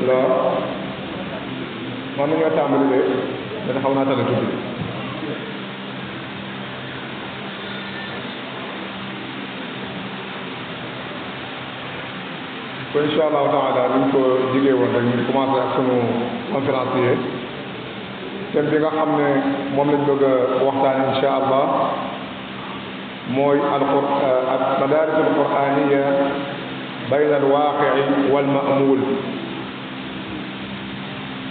la man nañoo tàmbali de dana xaw naa tane tuuti ko insha allahu taala ni ñu ko jigee woon rek ñu commencé ak sunu conférencier thème bi nga xam ne moom lañ bëgg a waxtaan insha allah mooy al madaris al quraniya bayna al waaqii wal ma'mul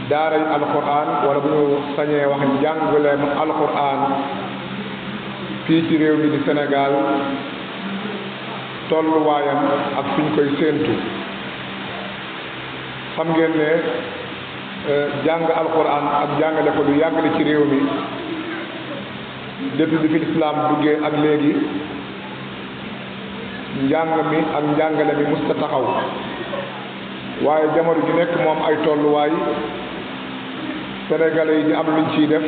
daaray alquran wala bu ñu sañee wax njàngaleem alquran fii ci réew mi di Sénégal tolluwaayam ak fi ñu koy séentu xam ngeen ne jàng alquran ak jàngale ko lu yàgg la ci réew mi depuis bi fi lislaam duggee ak léegi njàng mi ak njàngale mi musta taxaw waaye jamono ji nekk moom ay tolluwaay sénégalais yi di am luñ ciy def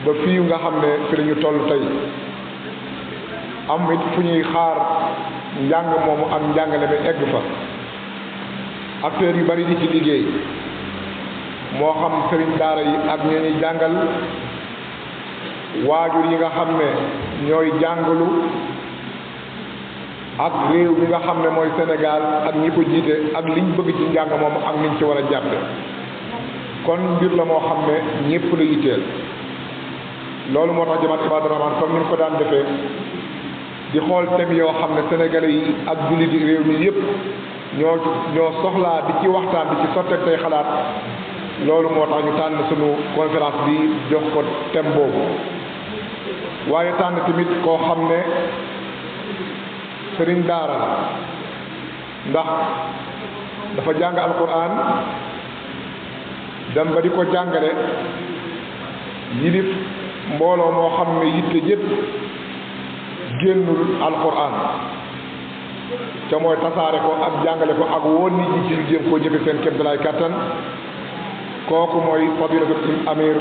ba fii nga xam ne fi lañu toll tey am it fu ñuy xaar njàng moomu ak njàngale mi egg fa acteurs yu bari di ci liggéey moo xam sëriñ daara yi ak ñi ñuy jàngal waajur yi nga xam ne ñooy jàngalu ak réew mi nga xam ne mooy Sénégal ak ñi ko jiite ak liñ bëgg ci njàng moom ak niñ ci war a jàppe kon mbir la moo xam ne ñëpp la yitteel loolu moo tax jamaat Ibaadu Rahmaan comme ni ñu ko daan defee di xool thème yoo xam ne sénégalais yi ak jullit yi réew mi yëpp ñoo soxlaa di ci waxtaan di ci sotteeg tey xalaat loolu moo tax ñu tànn sunu conférence bi jox ko thème boobu waaye tànn tamit koo xam ne sëriñ daara la ndax dafa jàng alquran dem ba di ko jàngale yilif mbooloo moo xam ne yitte jëpp génnul alquran ca mooy tasaare ko ak jàngale ko ak woon nit ñi ci jéem koo jëfe seen kéemtalaay kattan kooku mooy fadilatul amir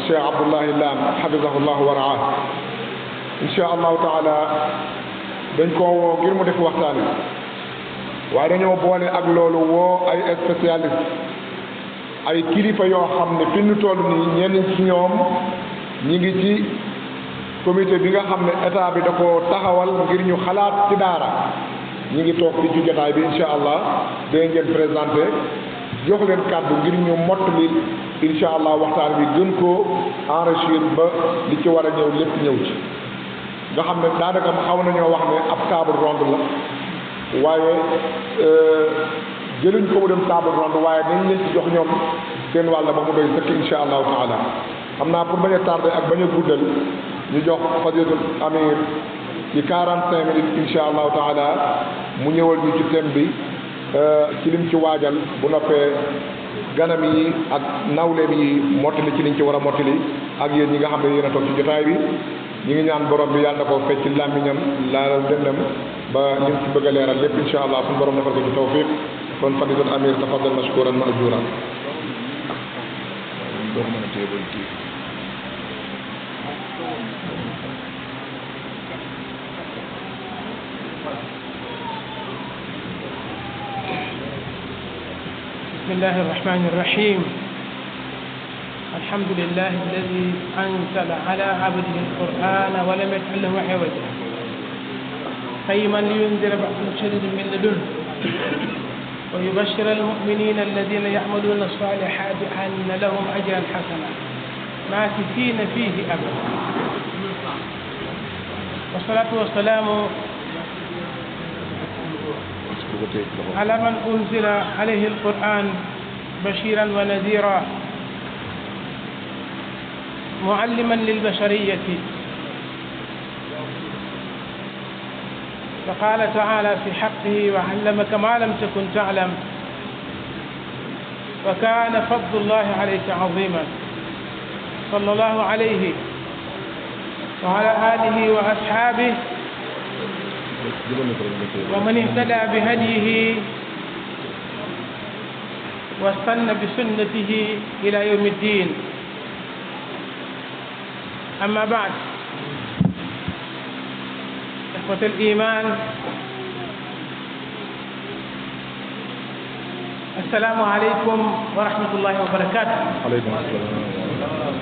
Cheikh Abdullahi Lam hafizahullahu wa raah insha allahu taala dañ koo woo ngir mu def waxtaan waaye dañoo boole ak loolu woo ay spécialiste ay kilifa yoo xam ne fi ñu toll nii ñenn ci ñoom ñi ngi ci comité bi nga xam ne état bi da ko taxawal ngir ñu xalaat ci daara ñi ngi toog fi ci jotaay bi insha allah dégg ngeen présenté jox leen kàddu ngir ñu mottali insha allah waxtaan bi gën koo enrichir ba li ci war a ñëw lépp ñëw ci nga xam ne daanaka xaw nañoo wax ne ab table ronde la waaye jëluñ ko mu dem table ronde waaye dañ leen ci jox ñoom seen wàll ba mu doy sëkk insha allahu taala xam naa pour bañ a tardé ak bañ a guddal ñu jox fadilatul amir ci 45 minutes insha allahu taala mu ñëwal ñu ci thème bi ci lim ci waajal bu noppee ganam yi ak nawleem yi mottali ci liñ ci war a mottali ak yéen ñi nga xam ne yéen a toog ci jotaay bi ñi ngi ñaan borom bi yàlla na ko fecc làmmiñam laalal dënnam ba lim ci bëgg a leeral lépp insha allah suñu borom defal ko ci tawfiq kon fadilatul amir tafaddal mashkuran ma'jura بسم الله الرحمن الرحيم الحمد لله الذي أنزل على عبده القرآن ولم يجعل له عوجا قيما لينذر بأسا شديدا من لدنه ويبشر المؤمنين الذين يعملون الصالحات أن لهم أجرا حسنا ماكثين فيه أبدا والصلاة والسلام على من أنزل عليه القرآن بشيرا ونذيرا معلما للبشرية فقال تعالى في حقه وعلمك ما لم تكن تعلم وكان فضل الله عليك عظيما صلى الله عليه وعلى آله وأصحابه ومن اهتدى بهديه واستنى بسنته إلى يوم الدين أما بعد إخوة الإيمان السلام عليكم ورحمة الله وبركاته. aleykum salaam.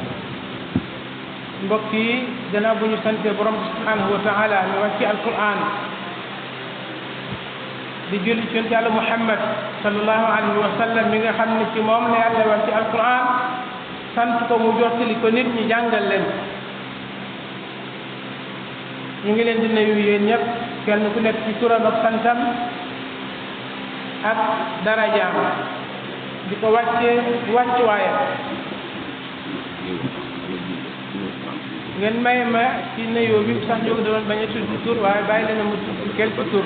mbokk yi gannaaw bu ñu sante borom subhanahu wa taala mi wàcci alquran di julli ci yonent Yàlla Muhammad sallallahu alayhi wa sallam mi nga xam ne ci moom la Yàlla wàcci alquran sant ko mu jottali ko nit ñi jàngal leen ñu ngi leen di nuyu yéen ñëpp kenn ku nekk ci turam ak santam ak darajaam di ko wàccuwaayam ngeen may ma ci nuyoo bi sax jóg doon bañ a tudd tur waaye bàyyi leen mu tudd quelques tur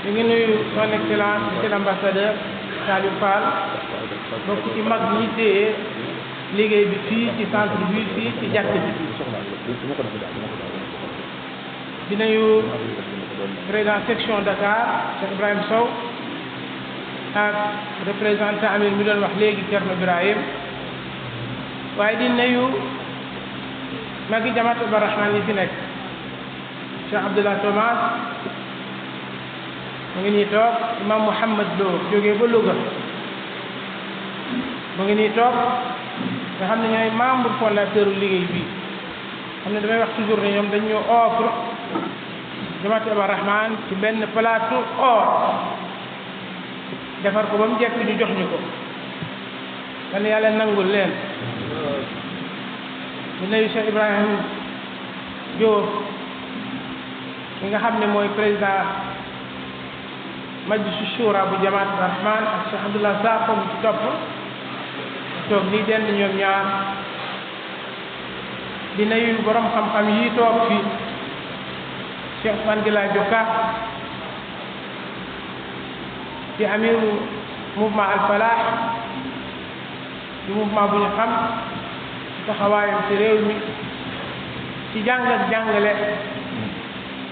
ñu ngi nuyu son excellence monsieur l'ambassadeur Saliou Fall bokk ci mag ñi téye liggéey bi fii ci centre bi fii ci jàkk bi di nuyu président section Dakar Cheikh Ibrahim Sow ak représentant Amir mi doon wax léegi Thierno Ibrahim waaye di nuyu magi jamaat Ibaadu Rahmaan yi fi nekk Cheikh Abdullah Thomas mu ngi nii toog imam Mouhamad Lo jógee ba Louga mu ngi nii toog nga xam ne ñooy membre fondateur liggéey bi xam ne damay wax toujours ne ñoom dañ ñu offre jamaat Ibaadu Rahmaan ci benn plateau or defar ko ba mu jekk ñu jox ñu ko kan yàlla nangul leen di nuyu Cheikh Ibrahim Diop mi nga xam ne mooy président majlisu shura bu jamaat Rahman ak Cheikh Abdullah Sakho mu ci topp toog nii dend ñoom ñaar di nuyu borom xam-xam yi toog fi Cheikh Ousmane Gila Joka di amiru mouvement Al Falah di mouvement bu ñu xam ci taxawaayam ci réew mi ci jàng ak jàngale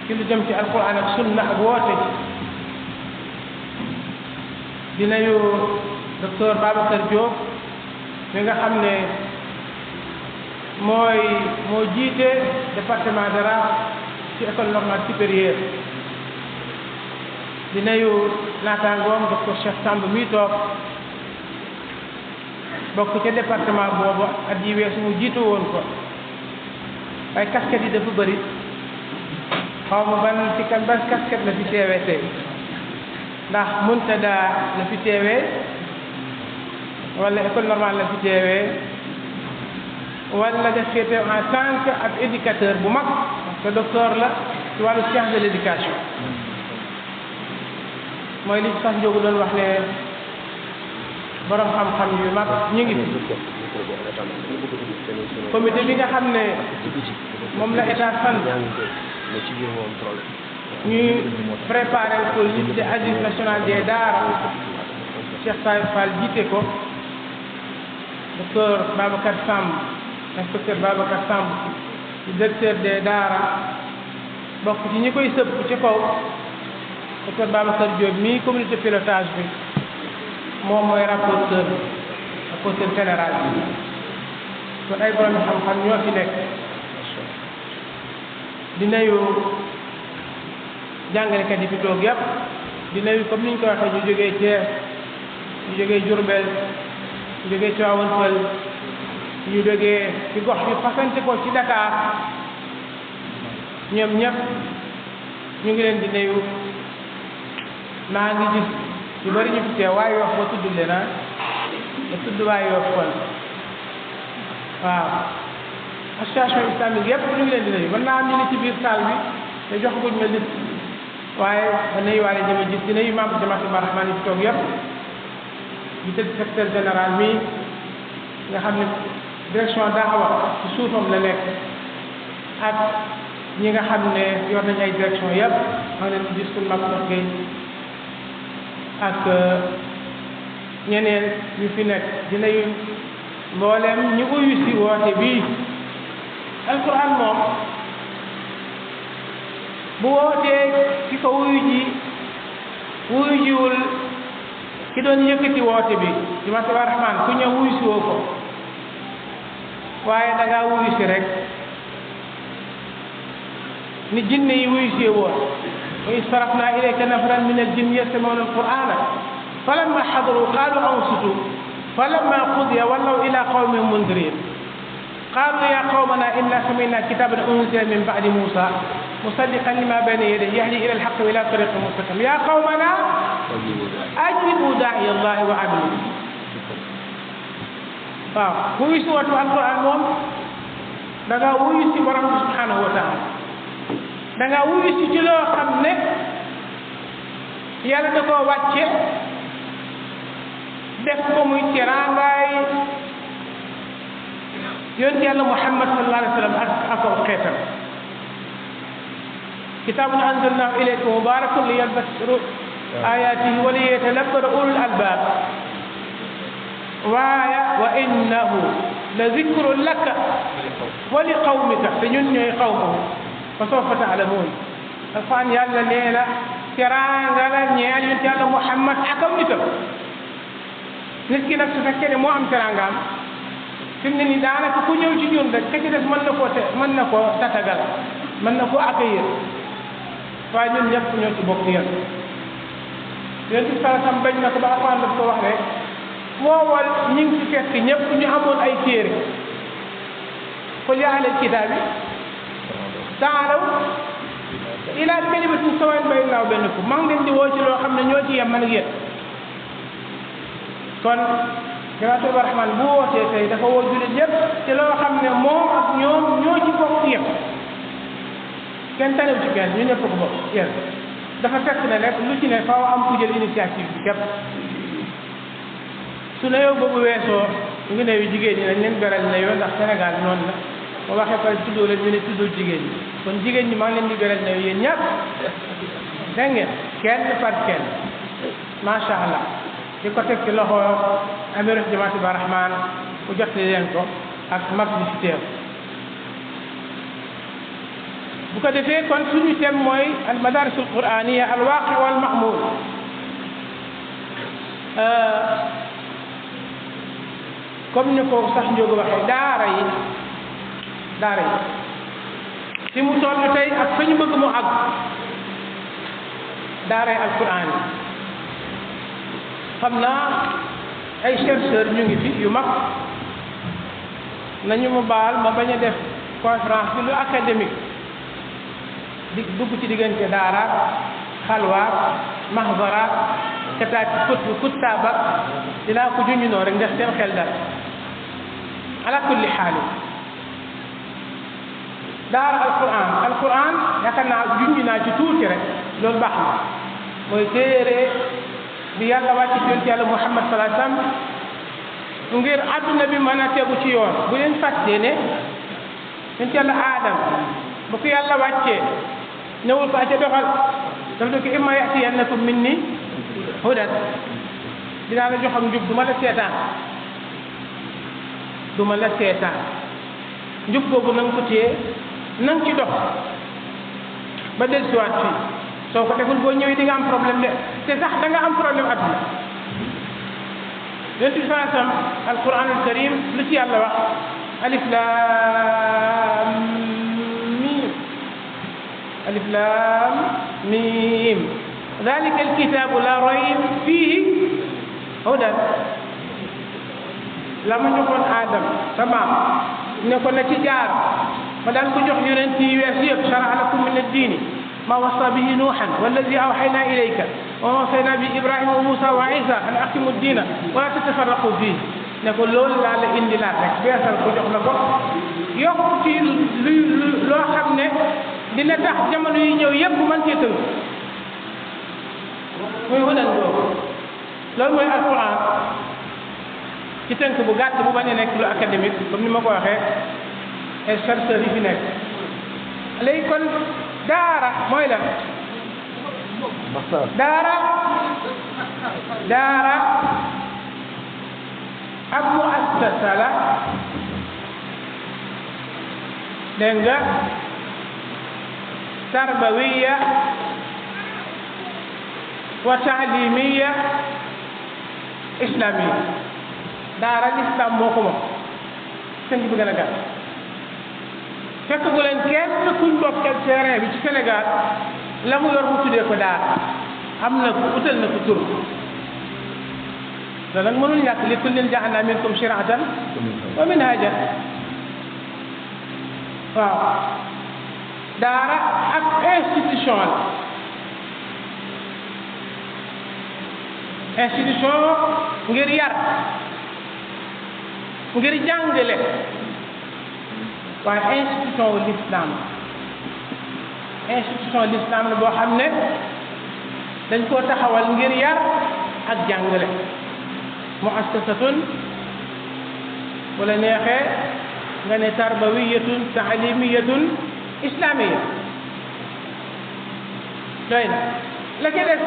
ci lu jëm ci alquran ak sunna ak woote di nuyu docteur Babacar Diop mi nga xam ne moo jiite département d'arabe ci école normale supérieure di nuyu naataangoom docteur Cheikh Samb mi toog bokk ca département boobu at yi weesu mu jiitu woon ko waaye casquette yi dafa bëri xaw ma ban casquette la fi teewee tey ndax muntada la fi teewee wala école normale la fi teewee wala def féete en tant que ab éducateur bu mag parce que docteur la ci wàllu science de l'éducation mooy li sax njógu doon wax ne borom xam-xam yu mag ñu ngi fi comité bi nga xam ne moom la état sant ñuy préparé ko liste de assises nationales des daara Cheikh Saïd Fall jiite ko docteur Babacar Samb inspecteur Babacar Samb ci directeur des daara bokk ci ñi koy sëpp ci kaw docteur Babacar Diop mii communauté pilotage bi moom mooy rapporteur général bi kon ay borom xam-xam ñoo fi nekk di nuyu jàngalekat yi fi toog yëpp di nuyu comme ni ñu ko waxee ñu jógee Thiès ñu jógee Diourbel ñu jógee Tivaouane Peulh ñu jógee ci gox yu fasante ko ci Dakar ñoom ñëpp ñu ngi leen di nuyu naa ngi gis ñu bari ñu fi teew waaye wax ba tudd leen ba tudd waaye wax kon waaw association islamique yëpp ñu ngi leen di nuyu mën naa am ñu ne ci biir salle bi te jox guñ ma liste waaye ba nuyu waale jëme gis di nuyu membre jamaat Ibaadu Rahmaan yi fi toog yëpp di tëdd secrétaire général mi nga xam ne direction daawa ci suufam la nekk ak ñi nga xam ne yor nañu ay direction yëpp maa ngi leen di gis pour mag Gueye ak ñeneen ñu fi nekk dina yu mboolem ñu uyu si woote bii alquran moom bu wootee ki ko wuyu jiwul ki doon yëkkati woote bi jamaat Ibaadu Rahmaan ku ñëw wuyu si woo ko waaye da ngaa wuyu si rek ni jinne yi wuyu si woon wa iz sarafnaa ilayka nafaran mina al-jinni yastami'uuna al-qur'aana falamma hadaru qalu ansitu falamma qudiya wallaw ila qawmin mundirin qalu ya qawmana inna sami'na kitaban unzila min ba'di musa musaddiqan lima bayna yadayhi yahdi ila al-haqqi wa ila tariqin mustaqim ya qawmana ajibu da'i Allah wa aminu waaw ku wuyu si watu alquran moom da nga wuyu si borom bi subhanahu wa taala da nga wuyu si ci loo xam ne yàlla da koo wàcce def ko muy teraangaay yonent yàlla Muhammad sallallahu alayhi wa sallam ak aw xeetam kitaabun anzalnaahu ilayka mubaarakun liyadabbaru aayaatihi wa liyatadabbara ulul albaab waaye wa innahu la zikrun laka wa li qawmika te ñun ñooy qawmu fa sawfa ta'lamuun alquran yàlla nee na teraanga la ñeel yonent yàlla Muhammad ak aw nitam nit ki nag su fekkee ne moo am teraangaam fi mu ne nii daanaka ku ñëw ci ñun rek ka ci des mën na koo tatagal mën na koo accueillir waaye ñun ñëpp ñoo ci bokk yéen yonent bi sallallahu alayhi wasallam bañ na ko ba alquran daf ko wax rek woowal ñi ngi ci fekk ñëpp ñu amoon ay téere qul yaa ahlal kitaabi taalaw ilaa kalimatin sawaa'in baynanaa wa baynakum maa ngi leen di woo ci loo xam ne ñoo ci yem man ak yéen kon gannaaw ba Rahmaan bu wootee tey dafa woo jullit ñëpp ci loo xam ne moom ak ñoom ñoo ci bokk yem kenn tanew ci kenn ñu ñëpp ko bokk yéen dafa fekk ne rek lu ci ne faaw am ku jël initiative bi képp su ne yow boobu weesoo ngi ne yu jigéen ñi nañ leen beral ne yow ndax Sénégal noonu la ma waxee pare tuddoo leen ñu ne tuddoo jigéen ñi kon jigéen ñi maa ngi leen di beral ne yow yéen ñëpp dégg ngeen kenn par kenn macha allah di ko teg ci loxo amiru jamaati ba Rahmaan mu jot leen ko ak mag bi fi teew bu ko defee kon suñu thème mooy al madarisul qur'aniya al waaqi wal ma'mul comme ni ko sax njóogu waxee daara yi fi mu toll tey ak fa ñu bëgg mu àgg daara yi alquran yi xam naa ay chercheurs ñu ngi fi yu mag nañu mu baal ma bañ a def conférence bi lu académique di dugg ci diggante daara xalwaat mahzaraat kataati kuttaaba dinaa ko junj noonu rek ndax seen xel dal ala kulli xaali daara alquran yaakaar naa junj naa ci tuuti rek loolu baax na mooy téere bi yàlla wàcc ci yonent yàlla Muhammad sallallahu alayhi wasallam ngir adduna bi mën a tegu ci yoon bu leen fàttee ne yonent yàlla Aadam bu ko yàlla wàccee ñëwul ko ca doxal dafa ko imma ya'tiyannakum minni hudan dinaa la joxam njub du ma la seetaan njub boobu na nga ko téye na nga ci dox ba dellusiwaat fii soo ko deful boo ñëwee di nga am problème de te sax da nga am problème adduna yonent bi sallallahu alayhi wasallam alquranul karim lu ci yàlla wax alif lam mim dalika alkitabu la rayb fihi hudan la ma joxoon Adam sa maam ne ko na ci jaar ma daan ko jox yonent yi wees yëpp shara'a lakum min ad-diini ma wassa bihi nuuhan wallazi awhaynaa ilayka wa wasaynaa bi Ibrahima wa Muusaa wa Iisaa an aqimu ad-diina wa laa tatafarraqu fiihi ne ko loolu laa la indi laat rek beesal ko jox la ko yokk ci loo xam ne dina tax jamono yi ñëw yëpp man cee tënk muy hudan boobu loolu mooy alquran ci tënk bu gàtt bu bañ a nekk lu académique comme ni ma ko waxee ay chercheurs yi fi nekk léegi kon daara mooy lan daara ab muassasa la dégg nga tarbawiya wa taalimiya islamiya daara l'islam moo ko moom sëñ bi gën a gàtt fekk bu leen kenn kuñ bokkal terrain bi ci Sénégal la mu yor mu tuddee ko daara am na ko utal na ko tur loolu nag mënul ñàkk li kullin ja'alna minkum shir'atan wa minhaja waaw daara ak institution la institution ngir yar ngir jàngale waaye institution l'islam la boo xam ne dañ koo taxawal ngir yar ak jàngale muassasatun wala neexee nga ne tarbawiyatun taalimiyatun islamiya doy na la ca des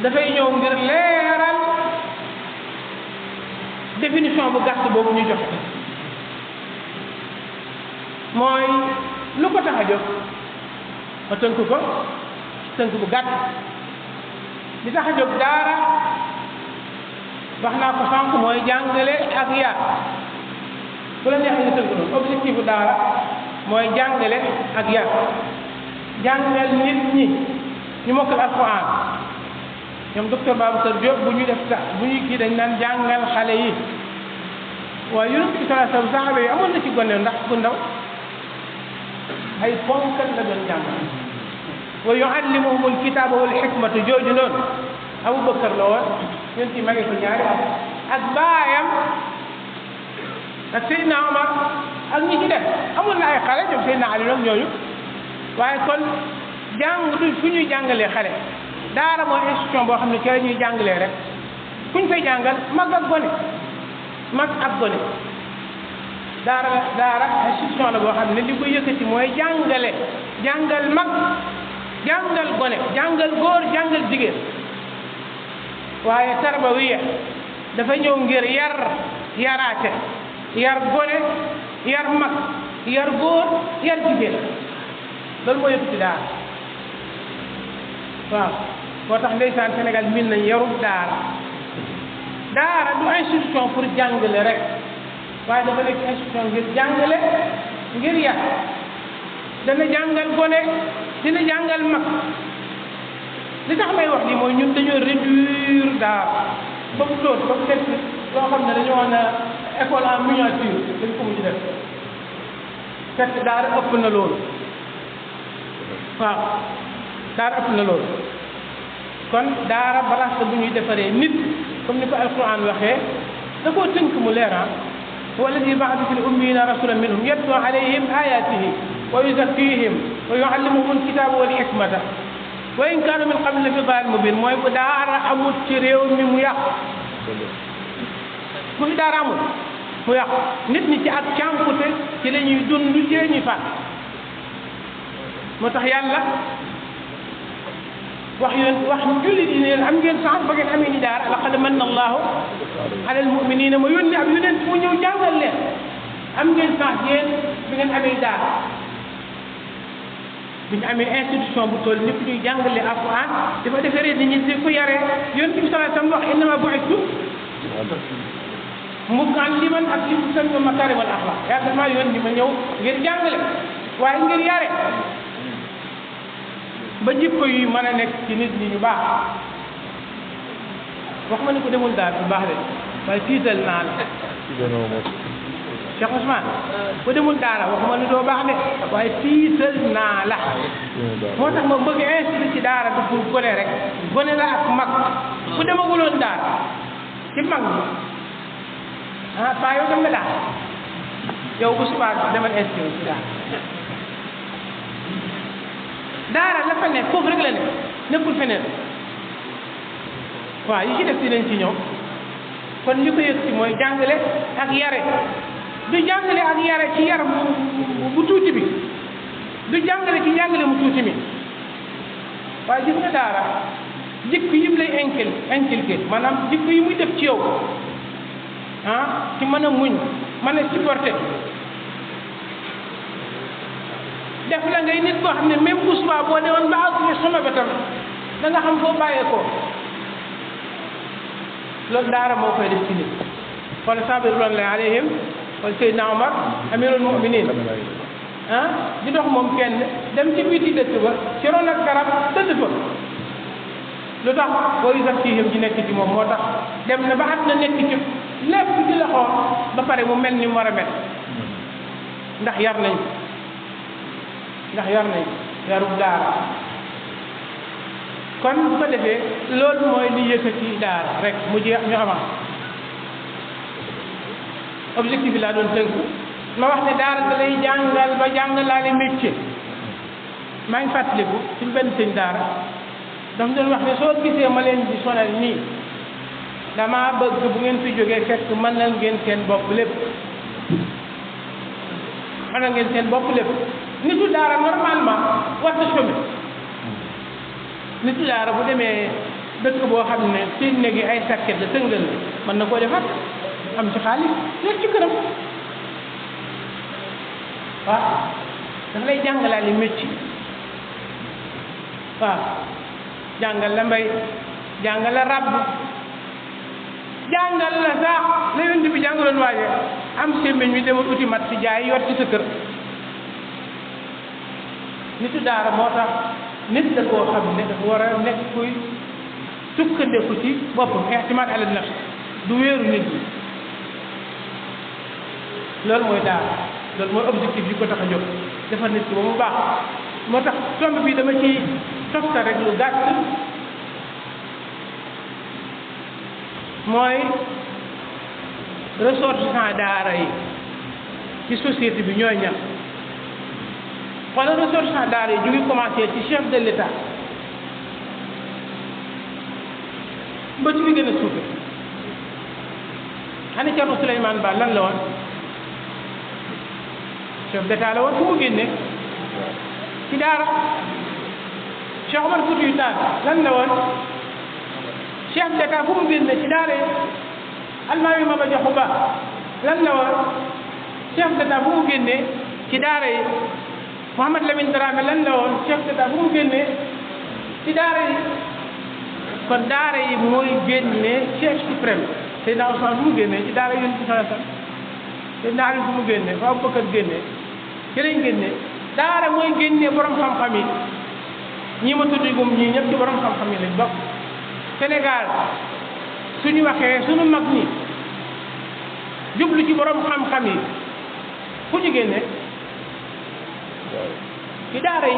dafay ñëw ngir leeral définition bu gàtt boobu ñu joxe mooy lu ko tax a jóg ma tënk ko tënk bu gàtt li tax a jóg daara wax naa ko sànq mooy jàngale ak yar bu la neexee nga tënk noonu objectif bu daara mooy jàngale ak yar jàngal nit ñi ñu mokkal alquran ñoom docteur Babacar Diop bu ñu def bu ñu kii dañ naan jàngal xale yi waaye yonent bi sallallahu alayhi wasallam saxaaba yi amoon na ci gone ndax bu ndaw ay ponkal la doon jàngal wa yuallimuhumul kitaaba wal hikmata jooju noonu Abubakar la woon yonent yi magee ko ñaari at ak baayam ak Seydina Omar ak ñi ci def amoon na ay xale ñoom Seydina Ali ñoom ñooñu waaye kon jàng du fu ñuy jàngalee xale daara mooy institution boo xam ne ci la ñuy jàngalee rek fu ñu fay jàngal mag ak gone daara institution la boo xam ne li ko yëkkati mooy jàngal mag jàngal gone jàngal góor jàngal jigéen waaye tarbawiya dafa ñëw ngir yaraate yar gone yar mag yar góor yar jigéen loolu moo yëkkati daara waaw moo tax ndeysaan Sénégal min nañ yarub daara du institution pour jàngale rek waaye dafa nekk institution ngir jàngale ngir yar dana jàngal gone dina jàngal mag li tax may wax lii mooy ñun dañoo réduire daara ba mu tóot ba mu nekk loo xam ne dañoo wax ne école en miniature dañ ko mujj def fekk daara ëpp na loolu waaw daara ëpp na loolu kon daara balaas la bu ñuy defaree nit comme ni ko alquran waxee da koo tënk mu leera huwa alladi ba'atha fil ummiyina rasulan minhum yatlu alayhim ayatihi wa yuzakkihim wa yuallimuhum alkitaba wal hikmata wa in kaanu min qablu la fi dalaalin mubin mooy bu daara amul ci réew mi mu yàqu bu fi daara amul mu yàqu nit ñi ci ak cànkute ci la ñuy dund ci la ñuy faat moo tax yàlla wax jullit yi ne am ngeen sax ba ngeen amee ni daara laqad manna allahu ala almuminina ma yónni ab yonent mu ñëw jàngal leen am ngeen sax yéen bi ngeen amee daara bi ñu amee institution bu toll ni fu ñuy jàngale alquran dafa defaree nit ñi di ko yaree yonent bi sallallahu alayhi wasallam wax innama bu'istu mu'alliman ak li mu sëñ makaarimal axlaaq yaa dafa yónni ma ñëw ngir jàngale waaye ngir yare ba jikko yi mën a nekk ci nit ñi ñu baax wax ma ni ko demul daal bu baax de waaye tiital naa la Cheikh Ousmane bu demul daara wax ma ni doo baax de waaye tiital naa la moo tax ma bëgg inscrit ci daara du pour gone rek gone la ak mag bu demaguloon daara ci mag bi paa yow dem nga daara yow bu subaa demal inscrit ci daara la fa nekk foofu rek la nekk nekkul feneen waaw yi ci def dinañ ci ñëw kon li ko yëg ci mooy jàngale ak yare du jàngale ak yare ci yar bu tuuti bi du jàngale ci jàngale mu tuuti mi waaye gis nga daara jikko yi mu lay inculqué maanaam jikko yi muy def ci yow ci mën a muñ mën a supporter def la ngay nit boo xam ne même bu subaa boo ne woon ba àgg sama ba tam da nga xam foo bàyyeekoo loolu daara moo koy def ci nit wala sabi ridwanullahi alayhim wala Seydina Omar amirul muminin di dox moom kenn dem ci biti dëkk ba ci ron ak garab tëdd fa lu tax wa yuzakkihim ji nekk ci moom moo tax dem na ba àdduna nekk ci lépp di la xool ba pare mu mel ni mu war a mel ndax yar nañ yarub daara kon bu ko defee loolu mooy li yëkkati daara rek mu jeex ñu avance objectif bi laa doon tënk ma wax ne daara da lay jàngal ba jàngalaale métier maa ngi fàttaliku suñu benn sëñ daara dafa doon wax ne soo gisee ma leen di sonal nii dama bëgg bu ngeen fi jógee fekk mënal ngeen seen bopp lépp mënal ngeen seen bopp lépp nitu daara normalement war na chômer nitu daara bu demee dëkk boo xam ne seen néeg yi ay sàkket la tëngal mën na koo defar am ci xaalis léegi ci këram waaw dafa lay jàngalaale métier waaw jàngal la mbay jàngal la ràbb jàngal la sax la yonent bi jàngaloon waaje am sémmiñ mi demal uti mat ci jaay yor ci sa kër nitu daara moo tax nit la koo xam ne dafa war a nekk kuy sukkandeku ci boppam i'timaad ala nafs du wéeru nit ñi loolu mooy daara loolu mooy objectif yi ko tax a jóg defar nit ki ba mu baax moo tax tomb bi dama ci tofta rek lu gàtt mooy ressortissant daara yi ci société bi ñooy ñan wala ressortissant daara yi ñu ngi commencé ci chef de l'État ba ci bi gën a suufe xane Thierno Souleymane Ba lan la woon chef d'État la woon fu mu génne ci daara Cheikh Omar Foutiyou Tall lan la woon chef d'État fu mu génne ci daara yi Almaami Maba Jaxu Ba lan la woon chef d'État fu mu génne ci daara yi Mouhamed Lamine Dramé lan la woon chef d'État fu mu génne ci daara yi kon daara yi mooy génne chef suprême Seydina Ousmane fu mu génne ci daara yi Yonent bi sallallahu alayhi wasallam Seydina Ali fu mu génne fa Abubakar génne ci lañ génne daara mooy génne borom xam-xam yi ñi ma tudd gum ñii ñëpp ci borom xam-xam yi lañ bokk Sénégal suñu waxee suñu mag ñi jublu ci borom xam-xam yi fu ñu génne ci daara yi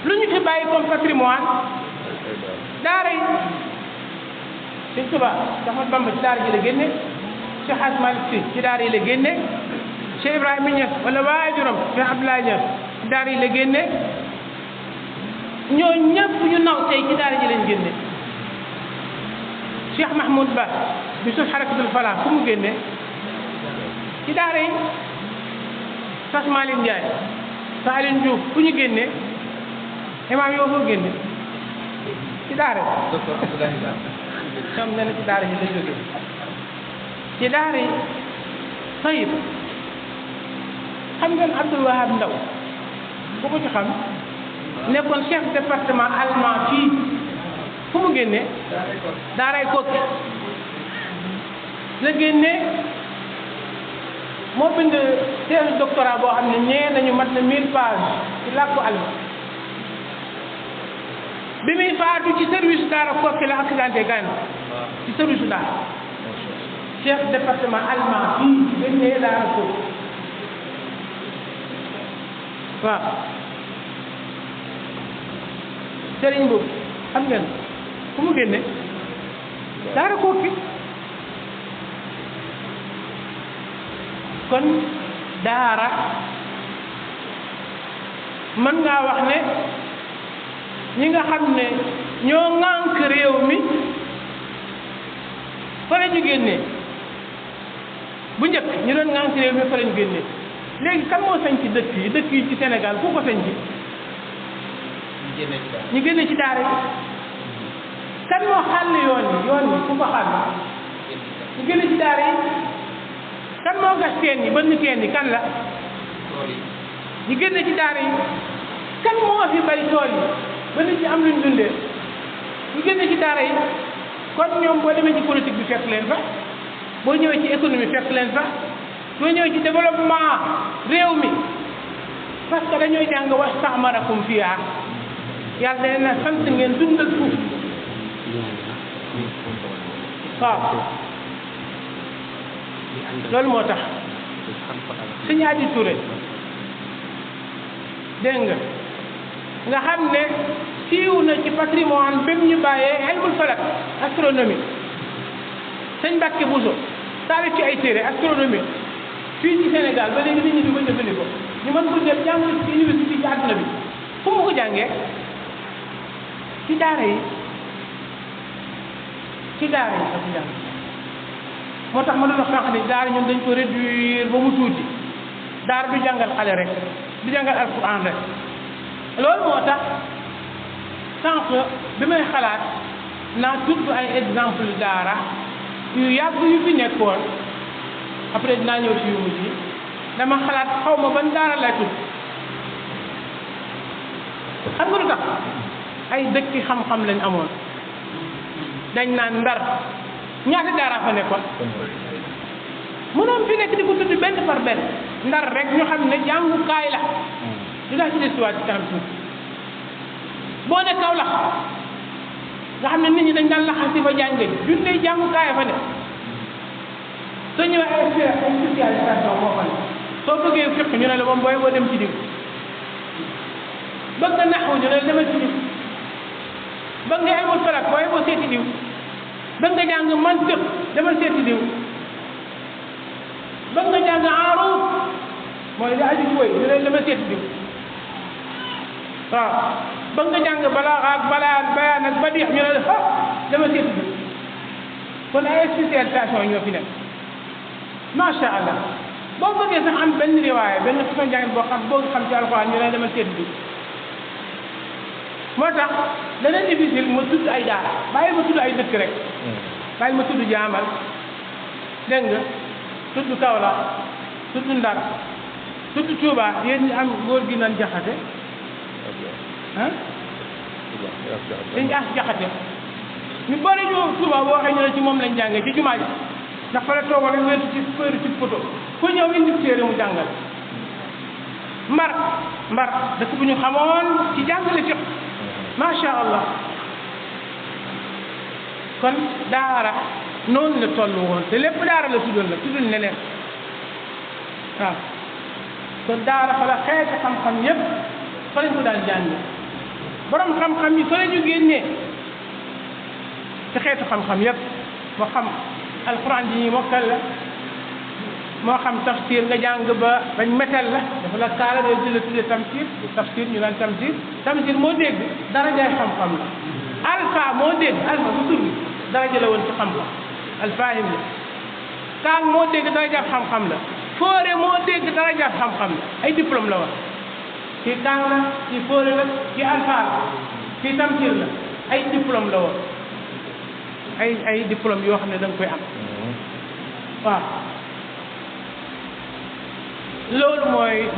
lu ñu fi bàyyi comme patrimoine daara yi Sëñ Tuubaa Ahmadu Bamba ci daara ji la génne Cheikh Hadj Malick Sy ci daara yi la génne Cheikh Ibrahima Niass wala waajuram Cheikh Abdoulaye Niass ci daara yi la génne ñoo ñëpp ñu naw tey ci daara ji lañ génne Cheikh Mahmoud Ba bi sos Harakatul Falah fu mu génne ci daara yi Sas Malick Ndiaye sa Aline Diouf fu ñu génne imaam yoo foo génne ci daara ñoom nee na ci daara ji la jógee ci daara yi Tayib xam ngeen Abdoul Wahab Ndaw bu ko ci xam nekkoon chef département allemand fii fu mu génne daaray Kokki la génne moo bind thèse doctorat boo xam ne ñee nañu mat na 1000 pages ci làkku allemand bi muy faatu ci service daara Kokki la accidenté gaañ ci service daara chef département allemand fii génnee daara Kokki waaw Serigne boobu xam ngeen fu mu génne daara Kokki kon daara mën ngaa wax ne ñi nga xam ne ñoo ŋànk réew mi fa la ñu génnee bu njëkk ñu doon ŋànk réew mi fa la ñu génnee léegi kan moo sañ ci dëkk yi ci Sénégal ku ko sañ ci ñu génne ci daara yi kan moo xàll yoon yi ku ko xàll ñu génne ci daara yi kan moo gas teen yi bënn teen yi kan la ñu génne ci daara yi kan moo fi bari tool yi ba nit ñi am luñ dundee ñu génne ci daara yi kon ñoom boo demee ci politique bi fekk leen fa boo ñëwee ci économie fekk leen fa boo ñëwee ci développement réew mi parce que dañooy jàng wastamarakum fiha yàlla da leen na sant ngeen dundal suuf waaw loolu moo tax Sëñ Adi Touré dégg nga xam ne siiw na ci patrimoine bi ñu bàyyee ilmul falak astronomie Sëñ Mbàkke Buso taalif ci ay téere astronomie fii ci Sénégal ba léegi nit ñi di ko jëfandikoo ñu mën ko jël jàng ci université ci àdduna bi fu mu ko jàngee ci daara yi la ko jàng moo tax ma doon wax sànq ne daara ñun dañ ko réduire ba mu tuuti daara du jàngal xale rek du jàngal alquran rek loolu moo tax sànq bi may xalaat naa tudd ay exemple daara yu yàgg yu fi nekkoon après dinaa ñëw ci yu mujj yi dama xalaat xaw ma ban daara lay tudd xam nga lu tax ay dëkki xam-xam lañ amoon dañ naan Ndar ñaata daara fa nekkoon mënoon fi nekk di ko tudd benn par benn Ndar rek ñu xam ne jàngukaay la dinaa ci desuwaat ci kanam tuuti boo ne Kaolack nga xam ne nit ñi dañ daan laxal si fa jàngee junne jàngukaay fa ne soo ñëwee ay spécialisation moo fa ne soo bëggee fiq ñu ne la moom boo dem ci diw bëgg nga naxwu ñu ne la demal ci diw bëgg nga ilmul falak boo seeti diw bëgg nga jàng mantiq demal seeti diw bëgg nga jàng aaruuf mooy li aju ci woy ñu ne demal seeti diw waaw bëgg nga jàng balaaxa ak bayaan ak badiix ñu ne la demal seeti diw kon ay spécialisation ñoo fi nekk macha allah boo bëggee sax am benn riwaaya benn façon jàngin boo xam ci alxuraan ñu ne demal seeti diw moo tax dana difficile ma tudd ay daara bàyyi ma tudd ay dëkk rek bàyyi ma tudd Jaamal dégg nga tudd Kaolack tudd Ndar tudd Touba yéen ñi am góor gi nan Jaxate ah dañ as Jaxate ñu bëri ñu Touba boo waxee ñu ne ci moom lañ jàngee ci jumaa ji ndax fa la toogoon rek wetu ci fëri ci photo ku ñëw indi téere mu jàngal Mbar dëkk bu ñu xamoon ci jàngale fiq macha allah kon daara noonu la toll woon te lépp daara la tuddoon la tuddul neneen waaw kon daara fa la xeeti xam-xam yépp fa lañ ko daan jànge borom xam-xam yi fa la ñu génnee ci xeetu xam-xam yépp moo xam alquran ji ñuy mokkal la moo xam tafsir nga jàng ba bañ metel la dafa la kaala day di la tuddee tafsir ñu naan tamsir moo dégg darajaay xam-xam la alpha moo dégg alpha bu tur bi daraja la woon ci xam-xam alfahim la kaang moo dégg darajaab xam-xam la foore moo dégg darajaab xam-xam la ay diplôme la woon kii kaang la kii foore la kii alpha la kii tamsir la ay diplôme la woon ay diplôme yoo xam ne da nga koy am waaw loolu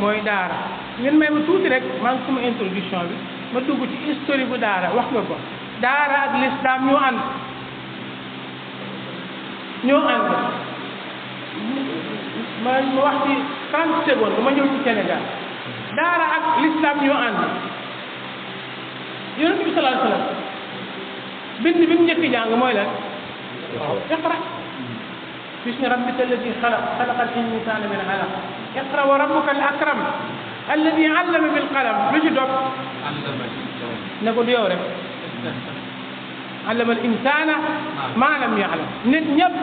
mooy daara ngeen may ma tuuti rek maa ngi sama introduction bi ma dugg ci histoire bu daara wax nga ko daara ak l'islam ñoo ànd ma wax ci 30 secondes ma ñëw ci Sénégal daara ak l'islam ñoo ànd yonent bi sallallahu alayhi wa sallam bind bi mu njëkk jàng mooy lan iqra bismi rabbika alladi xalaqa al insana min alaq iqra wa rabbuka al akram alladi allama bil qalam lu ci dog ne ko du yow rek allama al insana ma lam ya'lam nit ñëpp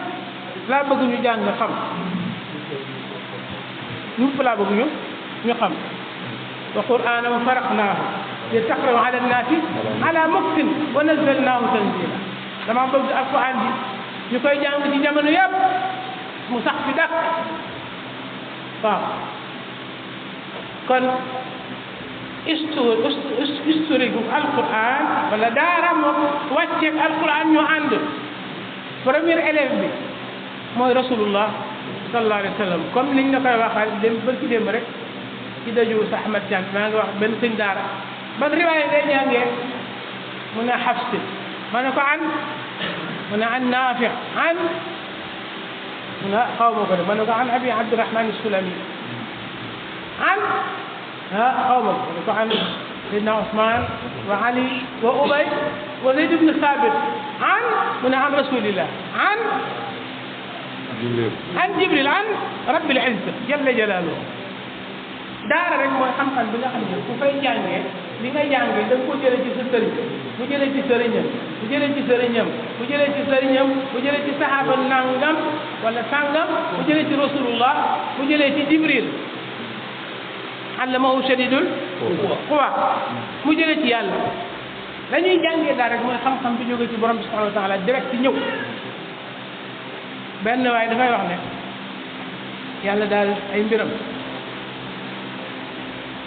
laa bëgg ñu jàng xam ñëpp laa bëgg ñu xam wa qur'anan faraqnaahu li taqra'u ala nnaasi ala muktin wa nazzalnaahu tanzila dama bëgg alquran bi ñu koy jàng ci jamono yëpp mu sax fi dakk waaw kon historique bu alquran wala daara moom wàcceeg alquran ñu ànd premier élève bi mooy rasulullah sallallahu alayhi wa sallam comme niñ la koy waxal dem ba ci démb rek ci daju sa Ahmad Tidiane maa ngi wax benn sëñ daara ban riwaaya day jàngee mu ne Hafs ma ne ko mu ne an Naafi mu ne xaw ma ko de ma ne ko an Abi Abdurahman Sulami xaw ma ko ne ko Seydina Ousmane wa Ali wa Ubay wa Zayd ibn Thabit mu ne an rasulillah an Jibril an rabbil izza jalla jalaaluhu. daara rek mooy xam-xam bi nga xam ne ku fay jàngee li nga jàngee da nga ko jëlee ci sa sëriñ bu jëlee ci sëriñam bu jëlee ci sëriñam bu jëlee ci sëriñam bu jëlee ci saxaaba nangam wala sangam bu jëlee ci rasulullah bu jëlee ci Jibril allamahu shadidul quwa mu jëlee ci yàlla. dañuy jàngee daara rek mooy xam-xam bi jóge ci borom bi subhanahu wa taala direct ci ñëw. benn waaye dafay wax ne yàlla daal ay mbiram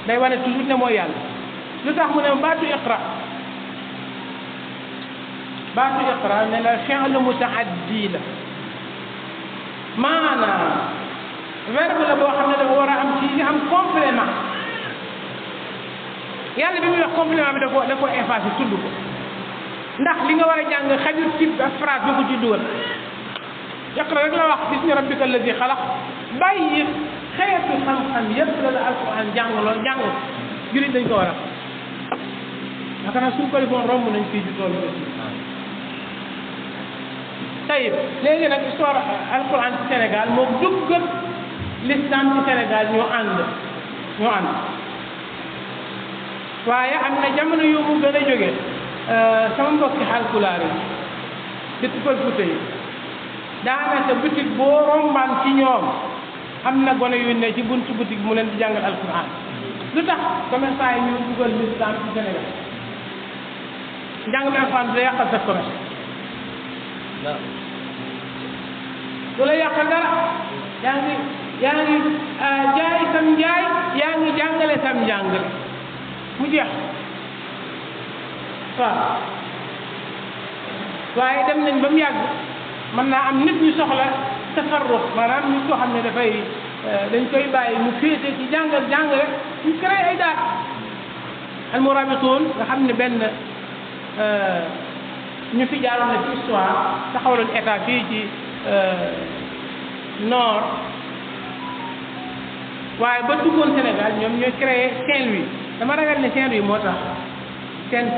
day wane toujours ne mooy yàlla. lu tax mu ne baatu iqra ne la fi'lu mutaaddi la maanaam verbe la boo xam ne dafa war a am ci am complément. yàlla bi muy wax complément bi da ko effacé tudd ko ndax li nga war a jàng xajul ci phrase bi ko ci dugal. iqra rek la wax bismi rabbika alladi xalaq bàyyi xeetu xam-xam yëpp la alquran jàngaloo jàng jullit dañ ko war a yaakaar naa suñ ko defoon romb nañ fii ci tool bi. tayib léegi nag histoire alquran ci Sénégal moo duggal l'islam ci Sénégal ñoo ànd waaye am na jamono yu mu gën a jóge sama mbokki Haalpulaar yi di Pël Fuuta yi daanaka boutique boo rombaan ci ñoom am na gone yu ne ci buntu boutique mu leen di jàngal alquran. lu tax commerçant yi ñu dugal l'islam ci Sénégal njàngale alquran du la yàqal sa commerce du la yàqal dara yaa ngi jaay sam njaay yaa ngi jàngale sam njàngale mu jeex waaw. waaye dem nañ ba mu yàgg mën naa am nit ñu soxla tafarruq maanaam nit koo xam ne dafay dañ koy bàyyi mu féete ci jàngale ñu créé ay daara al murabituun nga xam ne benn ñu fi jaaroon na ci histoire taxawaloon état fii ci nord waaye ba duggoon Sénégal ñoom ñooy créé Saint-Louis. dama ragal ne Saint-Louis moo tax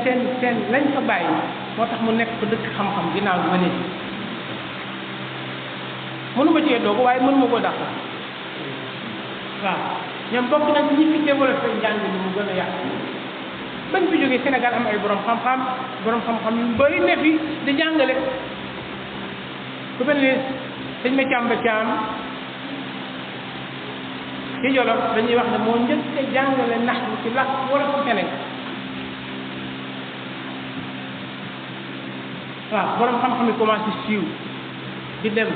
seen lañ fa bàyyi moo tax mu nekk ko dëkk xam-xam ginnaaw bi ba léegi mënuma cee doogu waaye mënuma ko dàq waaw ñoom bokk nañ ñi fi développé njàng mi mu gën a yàqu. bañ fi jógee Sénégal am ay borom xam-xam yu bëri ne fi di jàngale ku mel ni sëñ ma Càmba Caam ci Jolof dañuy wax ne moo njëkk a jàngale nax ci làkk wolof ci Sénégal waaw borom xam-xam yi commencé siiw di dem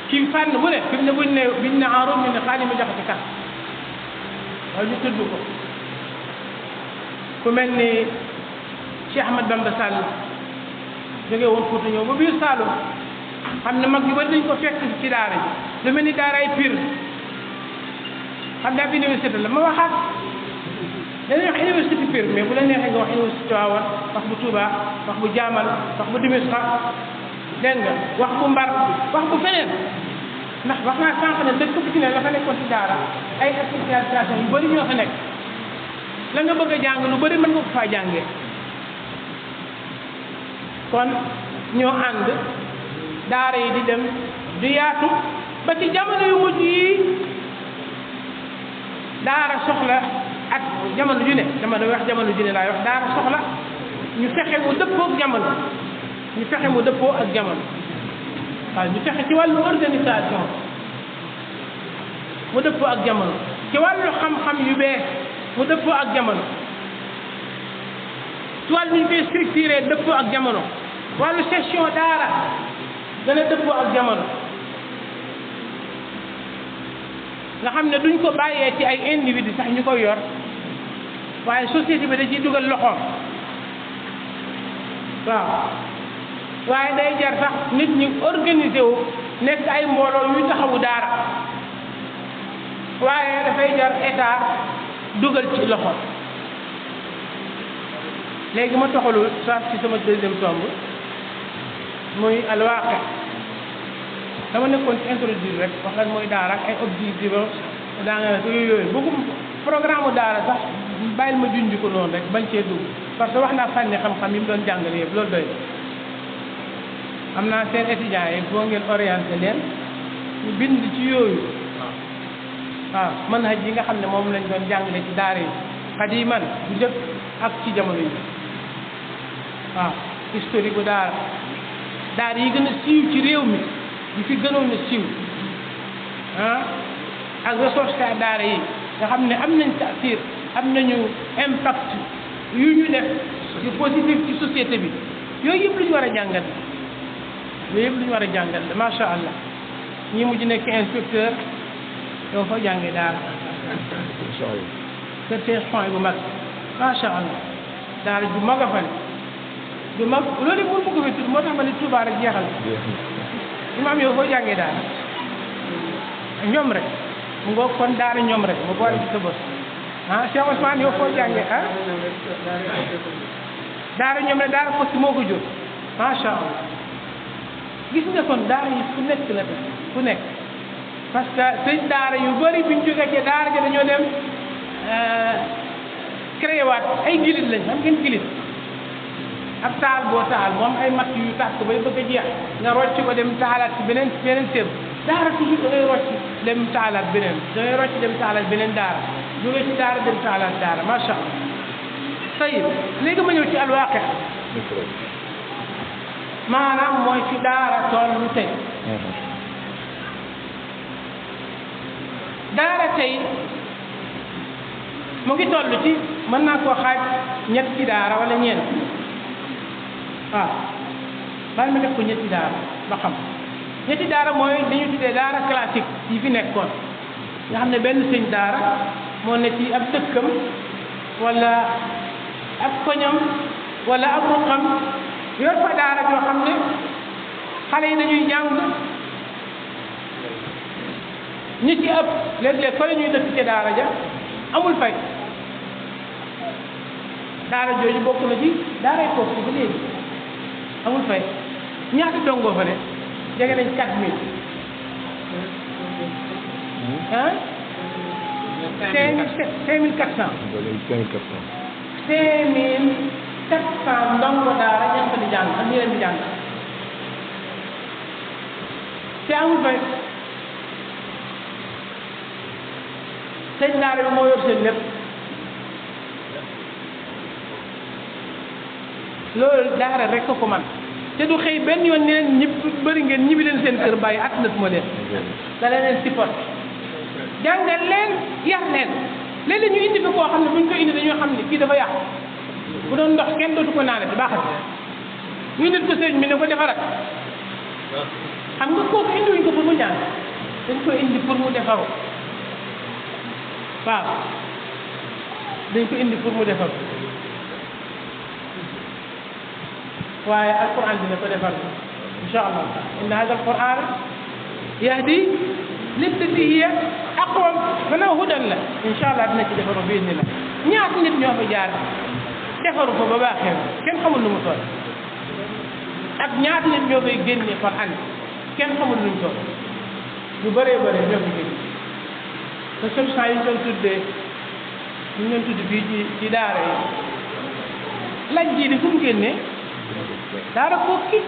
ci fànn bu ne fi mu ne biñ ne Aaroon ñu ne Xaadimu Jaxate Ka waaye ñu tudd ko ku mel ni Cheikh Ahmad Bamba Sall jógee woon Fuuta ñëw ba biir Saalum xam ne mag yu bari dañ ko fekk ci daara ji lu mel ni daaraay Pire xam ne ab université la ma waxaat dañuy wax université Pire mais bu la neexee nga wax université Tivaouane wax bu Touba wax bu Jaamal wax bu Dimisra dégg nga wax bu Mbar wax bu feneen ndax wax naa sànq ne dëkk bu ci ne la fa nekkoon ci daara ay spécialisation yu bëri ñoo fa nekk la nga bëgg a jàng lu bëri mën nga ko faa jàngee kon ñoo ànd daara yi di dem di yaatu ba ci jamono yu mujj yi daara soxla ak jamono ju ne jamono laay wax daara soxla ñu fexe mu dëppoo ak jamono waaw ñu fexe ci wàllu organisation mu dëppoo ak jamono ci wàllu xam-xam yu bees mu dëppoo ak jamono ci wàllu ñu koy structuré dëppoo ak jamono wàllu session daara dana dëppoo ak jamono nga xam ne duñ ko bàyyee ci ay individu sax ñu koy yor waaye société bi da ciy dugal loxoom waaw waaye day jar sax nit ñi organisé wu nekk ay mbooloo yu taxawu daara waaye dafay jar état dugal ci loxo léegi ma toxalu sax ci sama deuxième tomb muy alwaaqi dama nekkoon ci introduire rek wax lan mooy daara ak ay objectifs daa nga yooyu bëggum programme daara sax bàyyil ma junj ko noonu rek bañ cee dugg parce que wax naa fànni xam-xam yi mu doon jàngale yëpp loolu doy am naa seen étudiants yi boo ngeen orienté leen ñu bind ci yooyu waaw manhaj yi nga xam ne moom lañ doon jàngale ci daara yi xadiman bu njëkk ak ci jamono yi waaw historique bu daara yi gën a siiw ci réew mi yi fi gënoon a siiw ak ressource daara yi nga xam ne am nañ taasir am nañu impact yu ñu def yu positif ci société bi yooyu yëpp lu ñu war a jàngal yooyu yëpp lu ñu war a jàngal macha allah ñii mujj nekk inspecteur yow fa jàngee daara kër Cheikh Point bu mag macha allah daara ju mag a fa ne ju mag loolu yëpp mënu ko fi tudd moo tax ma ne Touba rek jeexal imaam yow foo jàngee daara ñoom rek mu ngoog kon daara ñoom rek mu boole ci sa bës Cheikh Ousmane yow foo jàngee daara ñoom rek daara poste moo ko jur macha allah gis nga kon daara yi fu nekk la def fu nekk parce que sëñ daara yu bëri bi ñu jógee ci daara ja dañoo dem créé waat ay gilit lañ xam ngeen gilit ab taal boo taal moom ay matt yu tàkk bay bëgg a jeex nga rocc ko dem taalaat ci beneen sér daara toujours da ngay rocc dem taalaat beneen da ngay rocc dem taalaat beneen daara jóge ci daara dem taalaat daara macha allah tayib léegi ma ñëw ci alwaaqi maanaam mooy ci daara tool lu tey daara tey mu ngi toll ci mën naa koo xaaj ñetti daara wala ñeent waaw bàyyi ma def ko ñetti daara ba xam ñetti daara mooy dañu tuddee daara classique yi fi nekkoon nga xam ne benn sëñ daara moo ne ci ab dëkkam wala ab koñam wala ab ruqam yor fa daara joo xam ne xale yi dañuy jàng ñi ci ëpp léeg-léeg fa la ñuy dëkk ci daara ja amul fay daara jooju bokk na ci daaray foofu ba léegi amul fay ñaata dongoo fa ne jege nañ 4000 ah 5400 5400 ndongo daara ña fa di jàng ak ñi leen di jàng te amul fay sëñ daara bi moo yor seen lépp loolu daara rek ko man te du xëy benn yoon ni leen ñëpp bëri ngeen ñibbi leen seen kër bàyyi at nat ma leen da leen support jàngal leen yar leen léeg-léeg ñu indi fi koo xam ne bu ñu ko indi dañoo xam ne kii dafa yàqu bu doon ndox kenn dootu ko naanati baaxati ñu indil ko sëñ bi ne ko defarat xam nga kooku indiwuñ ko pour mu ñaan dañ ko indi pour mu defaru waaw dañ ko indi pour mu defaru waaye alquran dina ko defar insha allah inna hada alquran yahdi lillati hiya aqwam gannaaw hudan la insha allah dina ci defaru bi indi la ñaata nit ñoo fa jaar defaru ko ba baaxee kenn xamul nu mu toll ak ñaata nit ñoo fay génne par année kenn xamul nuñ toll lu bëree bëree ñoo fi génne te solution yi ñu doon tuddee ñu doon tudd fii ci daara yi laaj ji di fu mu génnee daara bokki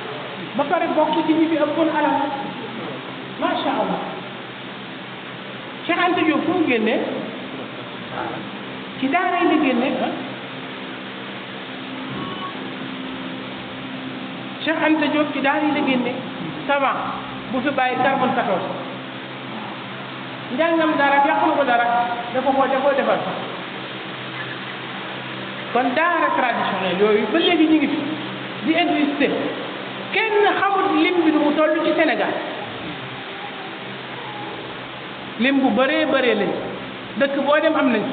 ba pare bokk ci ñi fi ëppoon alal macha allah Cheikh Anta Diop fu mu génnee ci daara yi la génnee Cheikh Anta Diop ci daara yi la génnee savant bu fi bàyyi carbone 14 njàngam dara yàqu ko dara da koo defar sax kon daara traditionnel yooyu ba léegi ñu ngi fi di exister kenn xamul lim bi nu mu toll ci Sénégal lim bu bëree bëree lañ dëkk boo dem am nañ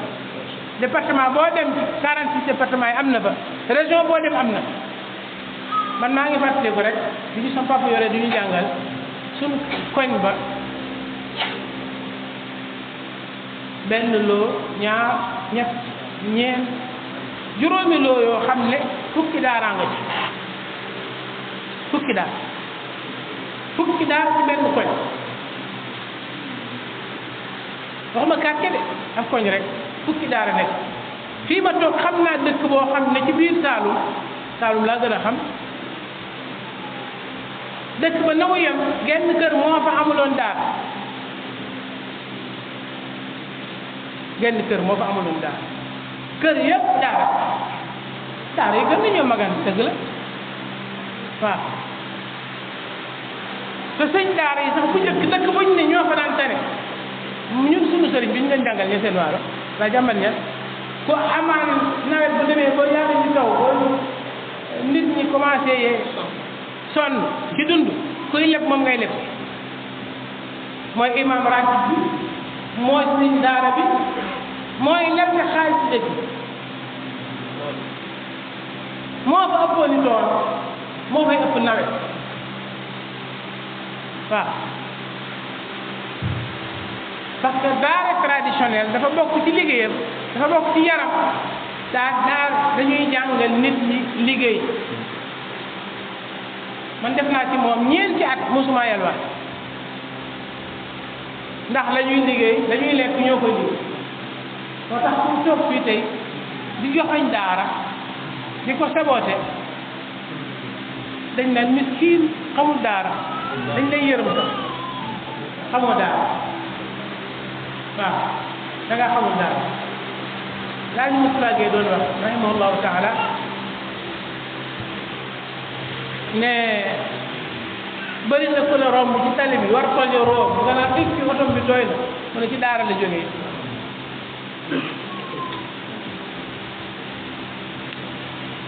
département boo dem ci 46 département yi am na ba région boo dem am na man maa ngi fàttaliku rek di ñu sama papa yore di ñu jàngal suñ koñ ba benn loo ñaar ñett ñeent juróomi loo yoo xam ne fukki daaraa nga ci fukki daar ci benn koñ waxuma quartier de ak koñ rek fukki daara nekk fii ma toog xam naa dëkk boo xam ne ci biir Saalum laa gën a xam dëkk ba na mu yem genn kër moo fa amuloon daara genn kër moo fa amuloon daara kër yëpp daara yi gën nañoo magan dëgg la waaw te sëñ daara yi sax bu njëkk dëkk buñ ne ñoo fa daan tane ñun suñu sëriñ bi ñu leen jàngal ñe seen waalo la jàmbal ña ku amaan nawet bu demee ba yàlla ñu taw ba nit ñi commencé sonn ci dund kuy leb moom ngay leb mooy imam ratib bi mooy sëñ daara bi mooy leb te xaalis ci dëkk moo fa ëppoon i tool moo fay ëpp nawet waaw parce que daara traditionnel dafa bokk ci liggéeyam dafa bokk ci yaram dañuy jàngal nit ñi liggéey man def naa ci moom ñeenti at mosuma yalwaan ndax la ñuy liggéey la ñuy lekk ñoo koy liggéey moo tax ku toog fii tey di joxoñ daara di ko saboote dañ naan miskiin xamul daara dañ lay yërëm sax xamoo daara waaw da nga xamul daara laa ñu Moustapha Gueye doon wax rahimahullahu taala ne bëri na ku la romb ci tali bi war ko ñu romb nga naan fekk ci otom bi doy na mu ne ci daara la jógee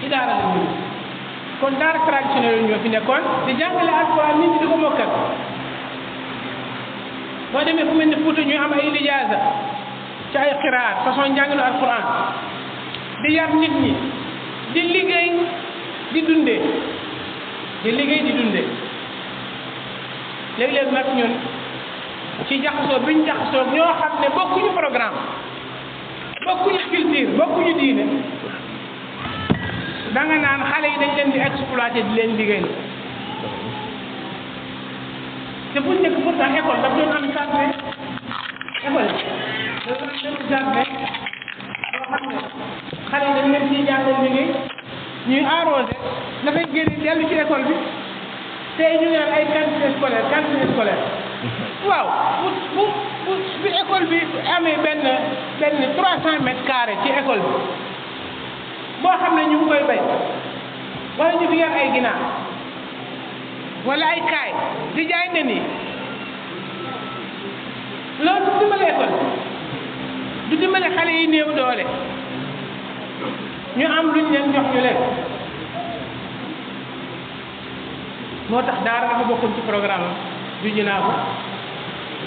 ci daara la jógee kon daara traditionnel ñoo fi nekkoon di jàngale alquran nit ñi di ko mokkal boo demee fu mel ni Fuuta ñu am ay lijaasa ci ay xiraat façon njàngalu alquran di yar nit ñi di liggéey di dundee léeg-léeg nag ñun ci jaxasoo biñ jaxasoo ñoo xam ne bokkuñu programme bokkuñu culture bokkuñu diine da nga naan xale yi dañ leen di exploité di leen liggéey te bu njëkk pourtant école daf doon am jardin école dafa am jardin boo xam ne xale yi dañ leen ciy jàngal liggéey ñuy arrosé dafay génne dellu ci école bi tey ñu naan ay cantine scolaire waaw bu école bi amee benn 300 mètres carrés ci école bi boo xam ne ñu ngi koy bay wala ñu fi yar ay ginaar wala ay kaay di jaay nen yi loolu du dimbale école du dimbale xale yi néew doole ñu am luñ leen jox ñu lekk moo tax daara dafa bokkoon ci programme du ñu naa ko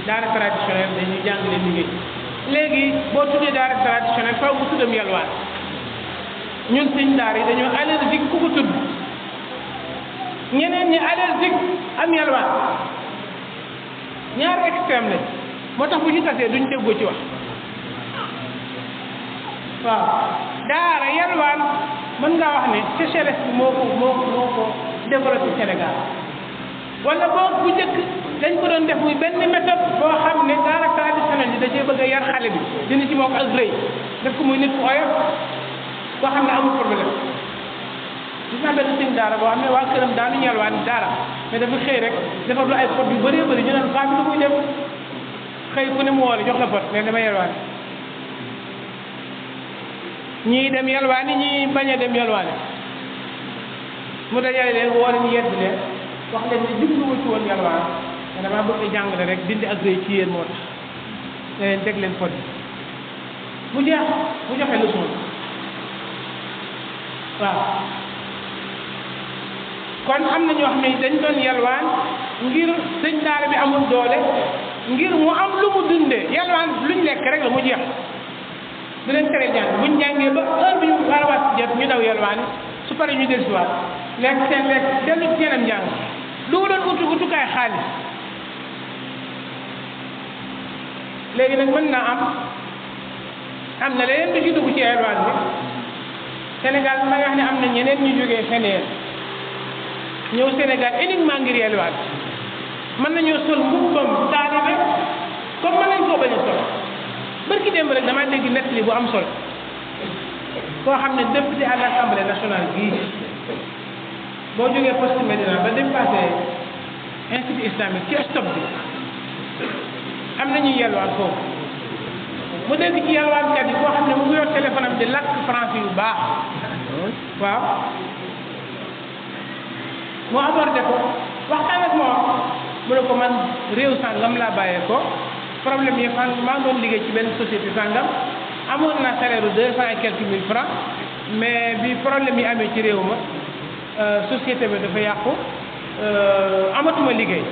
daara traditionnel dañuy jàngale liggéey léegi boo tuddee daara traditionnel faw bu tuddam yalwaan ñun sëñ daara yi dañoo allergique ku ko tudd ñeneen ñi allergique am yalwaan ñaar extrême lañ moo tax bu ñu tasee duñ déggoo ci wax waaw daara yalwaan mën ngaa wax ne sécheresse bi moo ko développé Sénégal wala boo bu njëkk dañ ko doon def muy benn méthode boo xam ne daara traditionnel yi da cee bëgg a yar xale bi dina ci moo ko ak rëy def ko muy nit ku oyof koo xam ne amul problème gis naa benn sëñ daara boo xam ne waa këram daanu yalwaan daara mais dafa xëy rek dafa lu ay pot yu bëree bëri ñu naan faa bi lu muy def xëy ku ne mu woole jox la pot mais dama yalwaan ñii dem yalwaani ñii bañ a dem yalwaani mu dajale leen woo leen yedd leen wax leen ne jubluwul ci woon yalwaan mais damaa bëgg a jàngale rek dindi ak rëy ci yéen moo tax ne leen teg leen pot mu jeex mu joxe leçon waaw kon am na ñoo xam ne dañ doon yalwaan ngir sëñ daara bi amul doole ngir mu am lu mu dundee yalwaan luñ lekk rek la mu jeex du leen tere jàng buñ jàngee ba heure bi ñu war a wàcc jot ñu daw yalwaan su pare ñu del siwaat lekk seen lekk dellu ci seenam njàng lu mu doon utukaay xaalis léegi nag mën naa am na leneen du ci dugg ci yalwaan bi Sénégal ma nga xam ne am na ñeneen ñu jógee feneen ñëw Sénégal uniquement ngir yalwaan mën nañoo sol mbubbam taalibe comme mën nañ koo bañ a sol barki démb rek damaa dégg nettali bu am solo koo xam ne député à l'Assemblée nationale bii boo jógee poste Médina ba dépassé institut islamique ci stop bi am na ñuy yelwaan foofu mu dégg ci yelwaankat yi koo xam ne mu ngi yor téléphone am di lakk français yu baax waaw mu abordé ko waxtaan ak moom mu ne ko man réew sàngam laa bàyyee ko problème yi maa ngi doon liggéey ci benn société sàngam amoon na salaire u 200 et quelques mille francs mais bi problème yi amee ci réew ma société bi dafa yàqu amatuma liggéey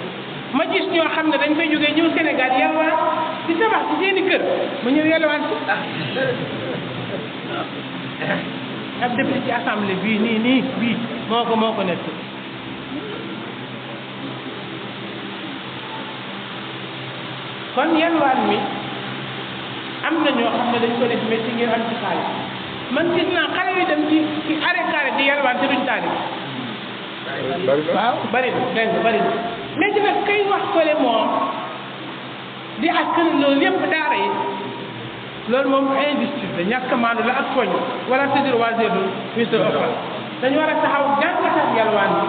ma gis ñoo xam ne dañ fay jógee ñëw Sénégal yalwaan di tabax ci seeni kër ma ñëw yalwaan ci ab député ci assemblée bii bii moo ko nekk kon yalwaan mi am na ñoo xam ne dañ ko def métier ngir am ci xaalis man gis naa xale yu dem ci arrêt carré di yalwaan te duñ taalib waaw bari na dégg nga bari na léegi nag kay wax fële moom di askan loolu yëpp daara yi loolu moom injustice la ñàkk maandu la ak tooñ wala tëjër waa zéro ministre offal dañu war a taxaw jàngatat yalwaan bi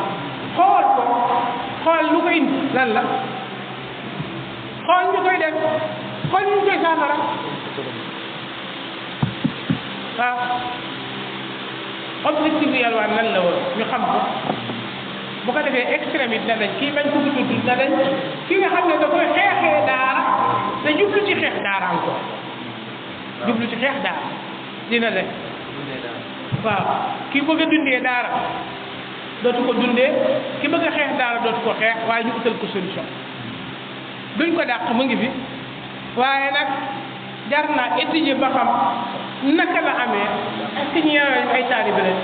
xool lu ko indi lan la xool ñu koy def xool ñu koy saafara waaw objectif bi yalwaan lan la woon ñu xam ko bu ko defee extrême it na dañ kii bañ ko tudd na dañ kii nga xam ne da koy xeexee daara te jublu ci xeex daara encore jublu ci xeex daara dina dañ waaw kii bëgg a dundee daara dootu ko dundee ki bëgg a xeex daara dootu ko xeex waaye ñu utal ko solution duñ ko dàq mu ngi fi waaye nag jar naa étudier ba xam naka la amee est-ce que ñu ay taalibe lañ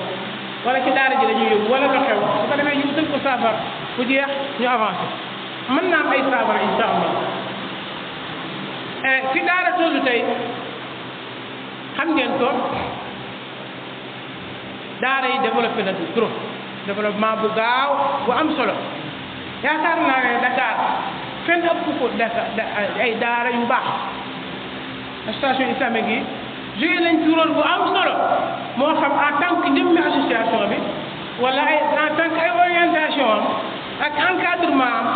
wala ci daara ji la ñuy yóbbu wala lu xew su ko defee ñu utal ko saafara bu jeex ñu avancé mën naa am ay saafara insha allah fi daara tollu tey xam ngeen ko daara yi développé na trop développement bu gaaw bu am solo yaakaar naa ne Dakar fenn ëpp ko ay daara yu baax station islamique yi joué nañ ci rôle bu am solo moo xam en tant que jëmmi association bi wala ay en tant que ay orientation ak encadrement am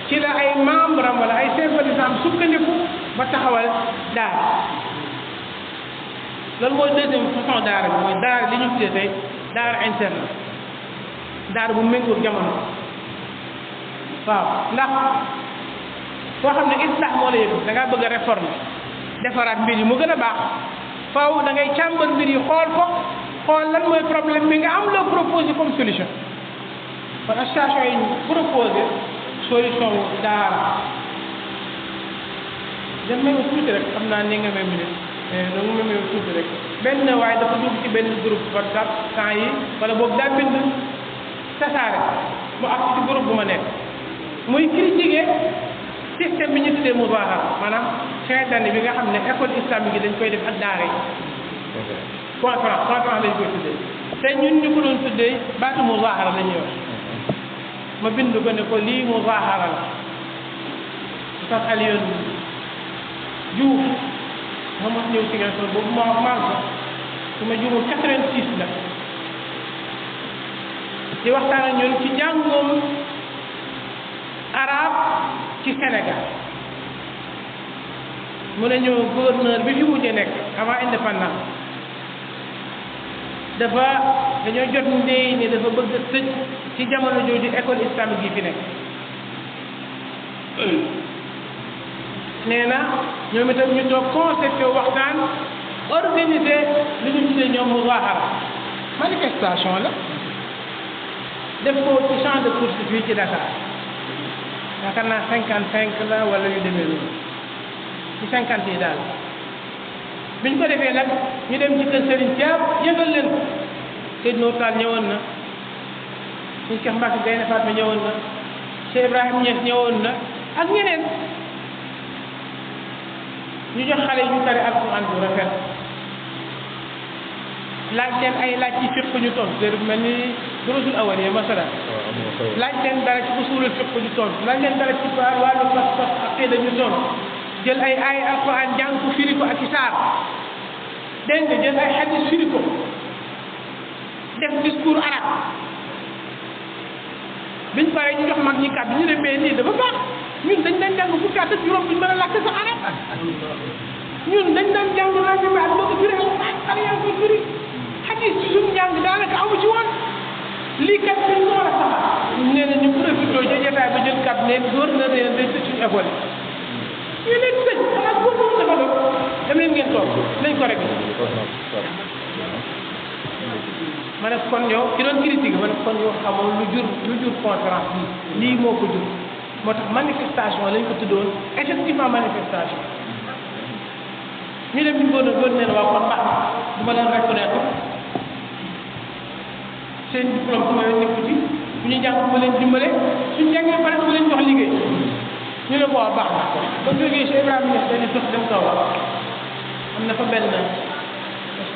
ci la ay membre am wala ay sympathisants am sukkandiku ba taxawal daara loolu mooy deuxième façon daara bi mooy daara li ñu tuddee tey daara interne daara bu méngoog jamono waaw ndax koo xam ne islah moo la yëg da ngaa bëgg a réformer defaraat mbir yi mu gën a baax faaw da ngay càmbar mbir yi xool ko xool lan mooy problème bi nga am loo proposé comme solution kon association yi proposé solution wu daara dem may ma tuuti rek xam naa ni nga may minute donc nga may tuuti rek benn waaye dafa dugg ci benn groupe WhatsApp temps yi wala boobu daa bind tasaare mu ak ci groupe bu ma nekk muy critiquer système bi ñu tuddee mubaahara maanaam fin d'année bi nga xam ne école islamique yi dañ koy def ak daara yi conférence lañ koy tuddee te ñun ñu ko doon tuddee baatu mubaahara la ñuy wax ma bind ko ne ko lii mubaahara la Oustaz Alioune Diouf ma mos ñëw si ngeen boobu maa ko su ma juumul 86 la di waxtaan ak ñun ci njàngum arab ci Sénégal mu ne ñu gouverneur bi fi mujjee nekk avant indépendance dañoo jot ndey ni dafa bëgg a tëj ci jamono jooju école islamique yi fi nekk nee na ñoom itam ñu toog concerté waxtaan organisé li ñu tuddee ñoom muzaahara manifestation la def ko ci champ de course fii ci Dakar yaakaar naa 55 la wala yu demee noonu ci 50 yi daal biñ ko defee nag ñu dem ci kër Serigne Thiam yëgal leen ko Seydou Nour Tall ñëwoon na suñu Cheikh Mbacke Gaynde Fatma ñëwoon na Cheikh Ibrahima Niass ñëwoon na ak ñeneen ñu jox xale ñu tari alquran bu rafet laaj leen ay laaj ci fiq ñu tontu léegi mel ni durusul awwaliya masala laaj leen dara ci usulul fiq ñu tontu laaj leen dara ci wàllu pas-pas aqida ñu tontu jël ay alquran jàng ko firi ko ak i saar dégg nga jël ay hadis firi ko def discours arabe biñ paree ñu jox mag ñi kàddu ñu ne mais lii dafa baax ñun dañ daan jàng fukki at ak juróom duñ mën a làkk sa arab ñun dañ daan jàng làkk bi ak bëgg firi alquran xale yaa ngi firi hadis ci suñu njàng daanaka amu ci woon lii kat dañ ko war a saxal nee na ñu profité ca jotaay ba jël kat ne gouverneur nee na day tëj suñu école yi leen tëj xanaa góor moom dafa doon dem leen ngeen toog nañ ko rek ma ne kon yow ki doon critique ma ne kon yow xamoo lu jur conférence bi lii moo ko jur moo tax manifestation lañ ko tuddoon effectivement manifestation ñu dem ñu góor neen waa kon baax du ma leen reconnaître seen diplôme su ma leen nekku ci bu ñu jàng bu ma leen dimbale suñu jàngee pare du ma leen jox liggéey ñu ne boo baax na ba jógee Cheikh Ibrahima Niass dañu dox dem kaw am na fa benn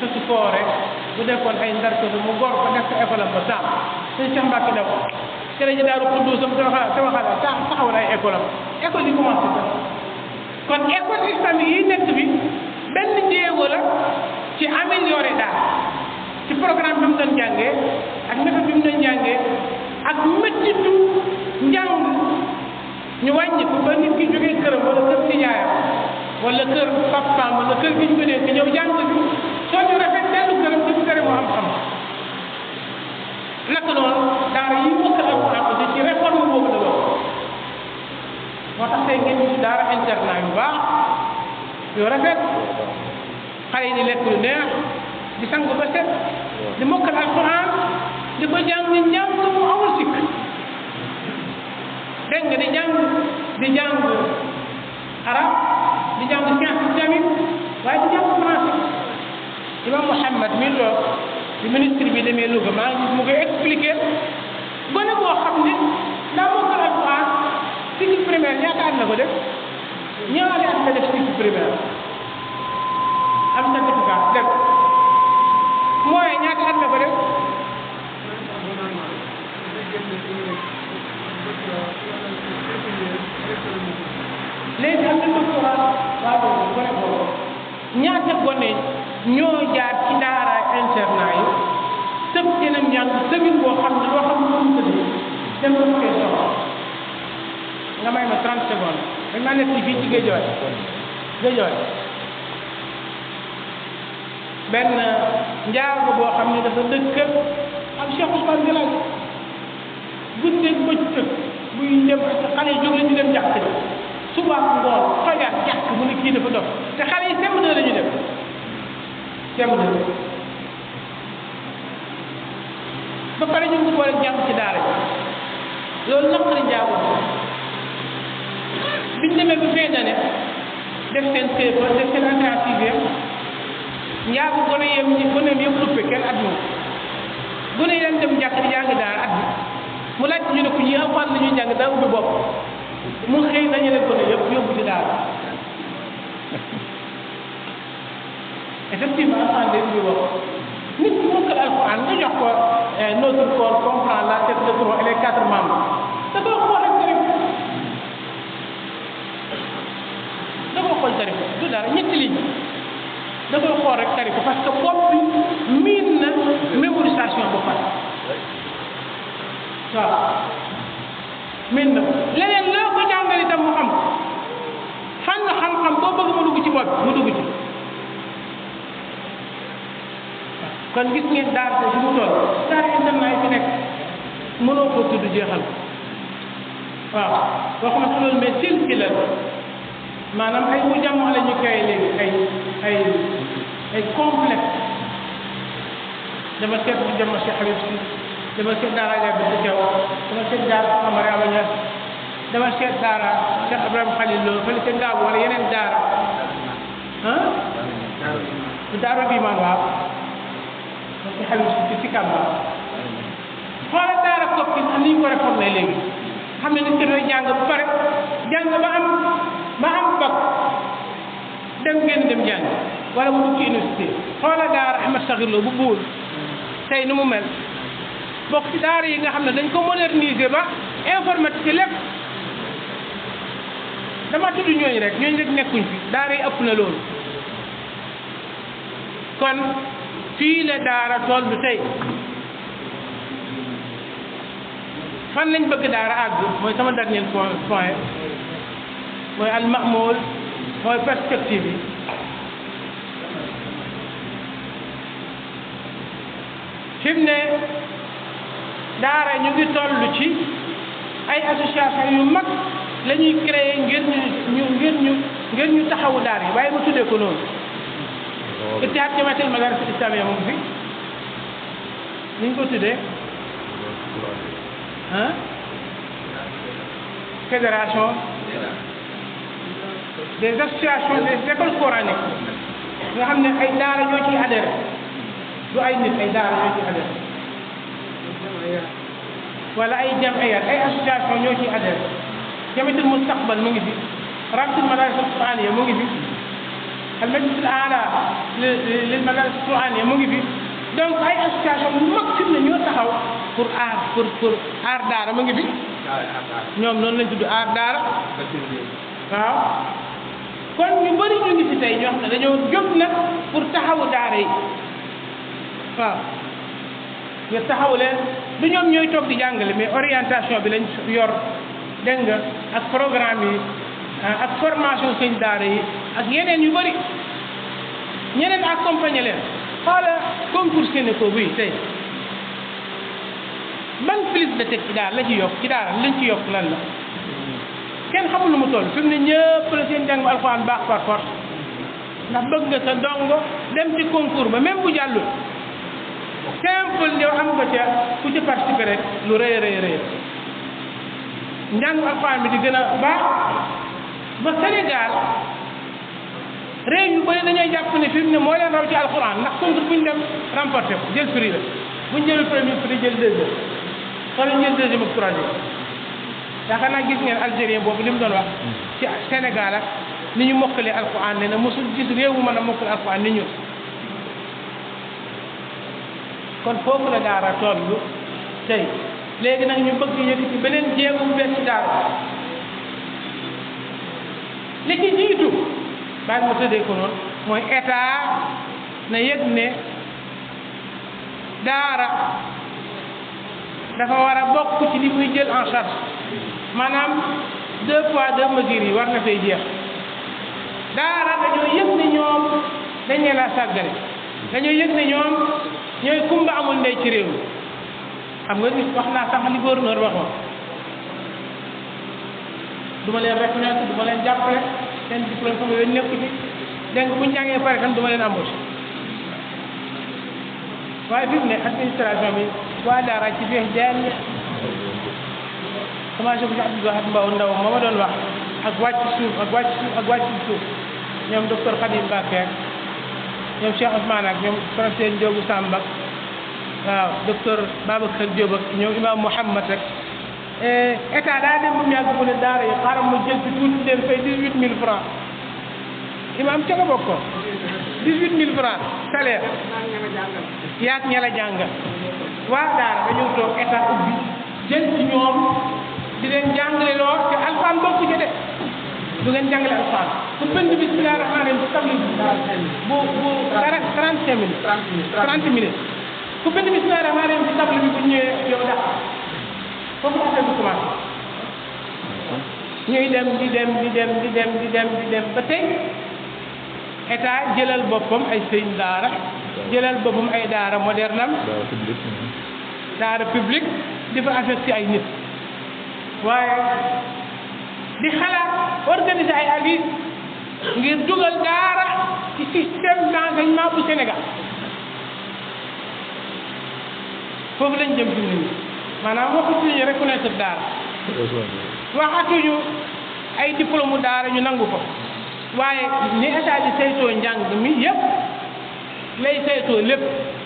sëtu foo rek bu defoon ay ndarkatu mu gor ko def ko école am ba saam suñu Cheikh Mbacke daw kere ji daaru Xudduusam taxawal ay école am école yi commencé ko kon école islamique yi nekk bi benn jéego la ci amélioré daal ci programme bi mu doon jàngee ak méthode bi mu doon jàngee ak méttitu njàng ñu wàññi ko ba nit ki jógee këram wala kër nijaayam wala kër papaam wala kër gi ñu ko dénk ñëw jàng bi soo ñu rafet dellu këram di tere mu am xam naka noonu daara yi mokkal alquran aussi ci réforme boobu la bokk moo tax tey ngeen ci daara internat yu baax yu rafet xale yi di lekk lu neex di sang ba set di mokkal alquran di ko jàng ni njàng mu amul sikk dégg nga di jàng arab di jàng science islamique waaye di jàng français imam Mouhamed mi toog di ministre bi demee Louga maa ngi gis mu koy expliqué gone boo xam ne daa mokkal alquran cycle primaire ñaata at la ko def ñaari at la def cycle primaire am certificat def mooy ñaata at la ko def léegi am na doctorat waaw gone boobu ñaata gone ñoo jaar ci daara internat yi tëb yeneen njàng semaine boo xam ne loo xam ne moom tëdd dem ba mu koy soxla nga may ma 30 secondes dañ maa nekk fii ci Géejawaay benn njaago boo xam ne dafa dëkk ak Cheikh Ousmane Galaye guddeeg bëccëg buy dem xale yi jóg la ñu dem jàkk ji suba ngoon fajar jàkk mu ne kii dafa dox te xale yi sem de la ñu def sem de ba pare ñu ngi boole jàng ci daara ji loolu naqari njaago biñ demee ba fin d'année def seen CFEE def seen entrée en sixième njaago gone yëpp luppe kenn at moom gone yi dañ dem jàkk di jàng daara at bi mu laaj ñu ne ko ñi alxuraan la ñuy jàng daa ubbi bopp mu xëy dajale gone yëpp yóbbu ci daara effectivement alxuraan day ubbi bopp nit ki mokkal alxuraan nga jox ko notre corps comprend la tête le tronc et les 4 membres da koy xool rek tarif da koy xool tarif du dara ñetti ligne da koy xool rek tarif parce que bopp bi miin na mémorisation ba pare waaw miin na leneen loo ko jàngal itam mu xam fànn xam-xam boo bëgg mu dugg ci bopp mu dugg ci kon gis ngeen daara ko fi mu toll daara internat yi fi nekk mënoo koo tudd jeexal waaw boo xam ne loolu mais silsila maanaam ay mu jàmm la ñu koy léegi ay complexe dama seet bu jàmm Cheikh Habib Sy dama seet daara Gaye Binta Thiaw dama seet daara Soxna Mariama Niass dama seet daara Cheikh Ibrahima Khalil Lo fële ca Ngaabu wala yeneen daara daara bii man waaw ci Habib Sy ci Kamba xoolal daara Kokki ni ñu ko réformé léegi xam ne nit ki doy jàng bu pare jàng ba am bac dem jàng wala mu dugg ci université xoolal daara Ahmed Sakhir Lo bu Buur tey nu mu mel bokk ci daara yi nga xam ne dañ ko moderniser ba informatique lépp dama tudd ñooñu rek nekkuñ fi daara yi ëpp na loolu kon fii la daara tool bi tey fan lañ bëgg daara àgg mooy sama dernier point mooy al ma'mul mooy perspective yi fi mu ne daara ñu ngi toll ci ay association yu mag la ñuy créer ngir ñu taxawu daara yi waaye ma tuddee ko noonu Ittihaad Jamaatul Madaaris Al-Islaamiyya mu ngi fi ni ñu ko tuddee ah fédération des associations des écoles coraniques nga xam ne ay daara ñoo ciy adhéré du ay nit ay daara ñoo ciy adhéré wala ay jamiyat ay association ñoo ciy adhéré Jamiyatul Mustaqbal mu ngi fi Rabitatul Madaaris Al-Qur'aniyya mu ngi fi al Majlis al-A'la lil Madaaris Al-Qur'aniyya mu ngi fi donc ay association yu mag fi mu ne ñoo taxaw pour aar daara mu ngi fi ñoom noonu lañ tudd aar daara waaw kon ñu bëri ñu ngi fi tey ñoo xam ne dañoo jóg nag pour taxawu daara yi waaw nga taxawu leen du ñoom ñooy toog di jàngale mais orientation bi lañ yor dégg nga ak programme yi ak formation sëñ daara yi ak yeneen yu bëri ñeneen accompagner leen xoola concours Sénégal buy tey ban plus de teg ci daara la ci yokk ci daara lañ ci yokk lan la kenn xamul lu mu toll fi mu ne ñëpp la seen jàng alxuraan baax par force ndax bëgg nga sa dongo dem ci concours ba même bu jàllul simple yow am nga ca ku ci participer rek lu rëy rëy njàng alxuraan bi di gën a baax ba Sénégal réew yu bëri dañuy jàpp ne fi mu ne moo leen raw ci alxuraan ndax concours bu ñu dem remporté ko jël prix la bu ñu jëlul premier prix jël deuxième wala ñu jël deuxième ak troisième yaakaar naa gis ngeen algérien boobu li mu doon wax ci Sénégal ak ni ñu mokkalee alxuraan ne na mosul gis réew mu mën a mokkale alxuraan ni ñun kon foofu la daara toll tey léegi nag ñu bëgg yëkkati beneen jéego bu bees ci daara li ci jiitu baal ma tëddee ko noonu mooy état na yëg ne daara dafa war a bokk ci li muy jël en charge maanaam 2 poids 2 mesures yi war na fay jeex daara dañoo yëg ne ñoom dañ leen a sàggane dañoo yëg ne ñoom ñooy kumba amul ndey ci réew mi xam nga wax naa sax li gouverneur waxoon du ma leen reconnaître du ma leen jàppale seen diplôme sama yooyu nekku ci dégg nga bu ñu jàngee pare tam du ma leen embauché waaye fi mu ne administration bi waa daara ci feex jaan commencé ko ci Abdou Wahab Ndaw moo ma doon wax ak wàcc suuf ak wàcc suuf ñoom docteur Khadim Mbacké ak ñoom Cheikh Ousmane ak ñoom professeur Ndiogou Samb ak waaw docteur Babacar Diop ak ñoom imam Mouhamad rek état daa dem ba mu yàgg mu ne daara yi xaaral ma jël ci tuuti leen fay 18000 francs imam ca nga bokkoon 18000 francs salaire yaag ña la jàngal waa daara dañoo toog état ubbi jël ci ñoom di leen jàngale loo te alxuraan bokku ci de du ngeen jàngale alxuraan ku bind bismillaahi rahmaani rahiim bu tabli bu 35 minutes 30 minutes ku bind bismillaahi rahmaani rahiim bu tabli bi bu ñëwee yow dax foofu affaire bi commencé ñuy dem di dem ba tey état jëlal boppam ay sëñ daara jëlal boppam ay daara moderne am daara public di fa affecté ay nit waaye di xalaat organiser ay avis ngir dugal daara ci système d'enseignement bu Sénégal foofu lañ jëm fi mu ne maanaam waxatuñu reconnaître daara waxatuñu ay diplôme daara ñu nangu ko waaye ni état di saytoo njàng mi yëpp lay saytoo lépp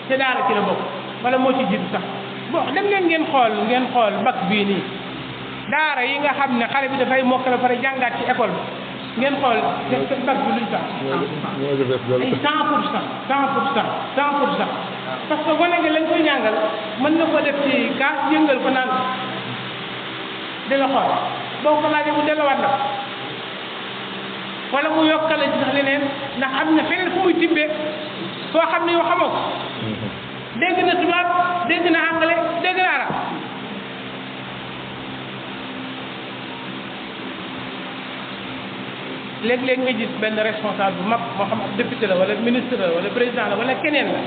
te daara ci la bokk wala moo ci jiitu sax bon dem leen ngeen xool bac bii nii daara yi nga xam ne xale bi dafay mokkal ba pare jàngaat ci école bi ngeen xool bac bi luñ sax ay 100% parce que gone gi lañ koy jàngal mën na ko def ci kaas yëngal ko naan di la xool boo ko laajee mu delluwaat la wala mu yokkale ci sax leneen ndax am na feneen fu muy tibbee foo xam ne yoo xamoo ko dégg na tubaab dégg na anglais dégg na arab léeg-léeg nga gis benn responsable bu mag moo xam ab député la wala ministre la wala président la wala keneen la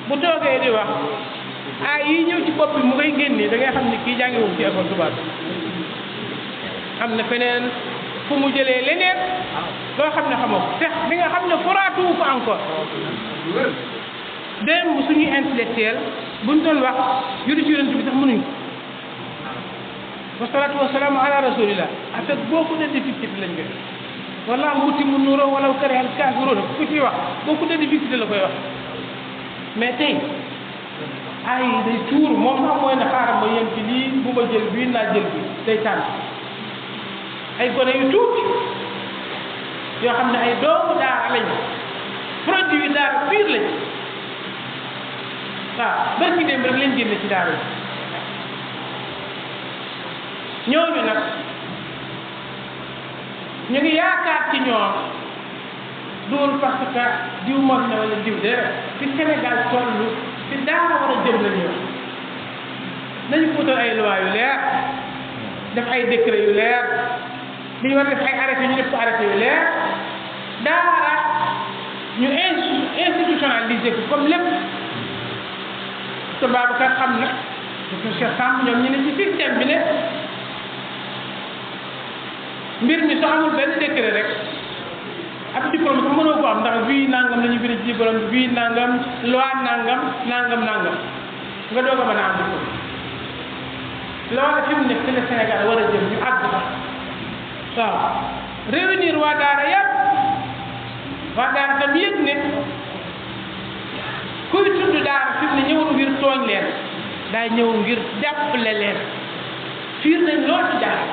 bu toogee di wax yi ñëw ci bopp bi mu koy génnee da ngay xam ni kii jàngiwul ci école tubaab am na feneen fu mu jëlee leneen loo xam ne xamoo ko te li nga xam ne foraatuwu ko encore démb suñuy intellectuel buñ doon wax julli ci yonent bi sax mënuñ ko wasalaatu wasalaamu ala rasulillah avec beaucoup de difficulté lañ koy wallaahu mutimmu nuurahu walaw kariha al kaafiruun ku ko ciy wax beaucoup de difficulté la koy wax mais tey ay day tuur moom sax mooy ne xaaral ma yem ci lii bu ma jël bii naa jël bi day tànn ay gone yu tuuti yoo xam ne ay doomu daara lañ produit yu daara pire lañ waaw barki démb rek lañ génne ci daara yi ñooñu nag ñu ngi yaakaar ci ñoom duul parce que diw moom ne wala diw de fi Sénégal tollu fi daara war a jëm la ñu nañu fuutal ay loi yu leer def ay décret yu leer li ñu war def ay arrêté ñu def ko arrêté yu leer daara ñu institutionnalisé ko comme lépp te Babacar xam na docteur Cheikh Samb ñoom ñu ne ci système bi ne mbir mi soo amul benn décret rek ab diplôme sax mënoo ko am ndax bii nangam la ñu bind ci diplôme bi bii nangam loi nangam nga doog a mën a am diplôme loolu fi mu nekk ci le Sénégal war a jëm ñu àgg sax waaw réunir waa daara yëpp waa daara tam yëg ne kuy tudd daara fi mu ne ñëwul ngir tooñ leen daa ñëw ngir jàppale leen fiir nañ lool ci daara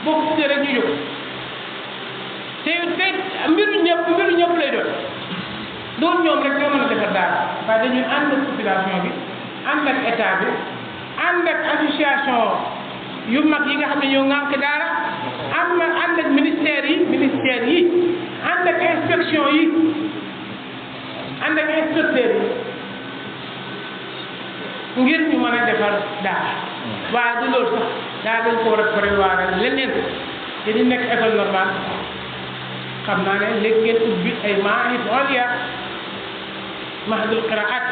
boo ko tuddee rek ñu jóg te mbiru ñëpp lay doon ñoom rek ñoo mën a defar daara waaye dañuy ànd ak population bi ànd ak état bi ànd ak association yu mag yi nga xam ne ñoo ŋànk daara ànd ak ministère yi ànd ak inspection yi ànd ak inspecteurs yi ngir ñu mën a defar daara waaye du loolu sax daa dañ ko war a prévoir leneen te di nekk école normale xam naa ne léegi ngeen ubbi ay maahid oliya mahadul qiraat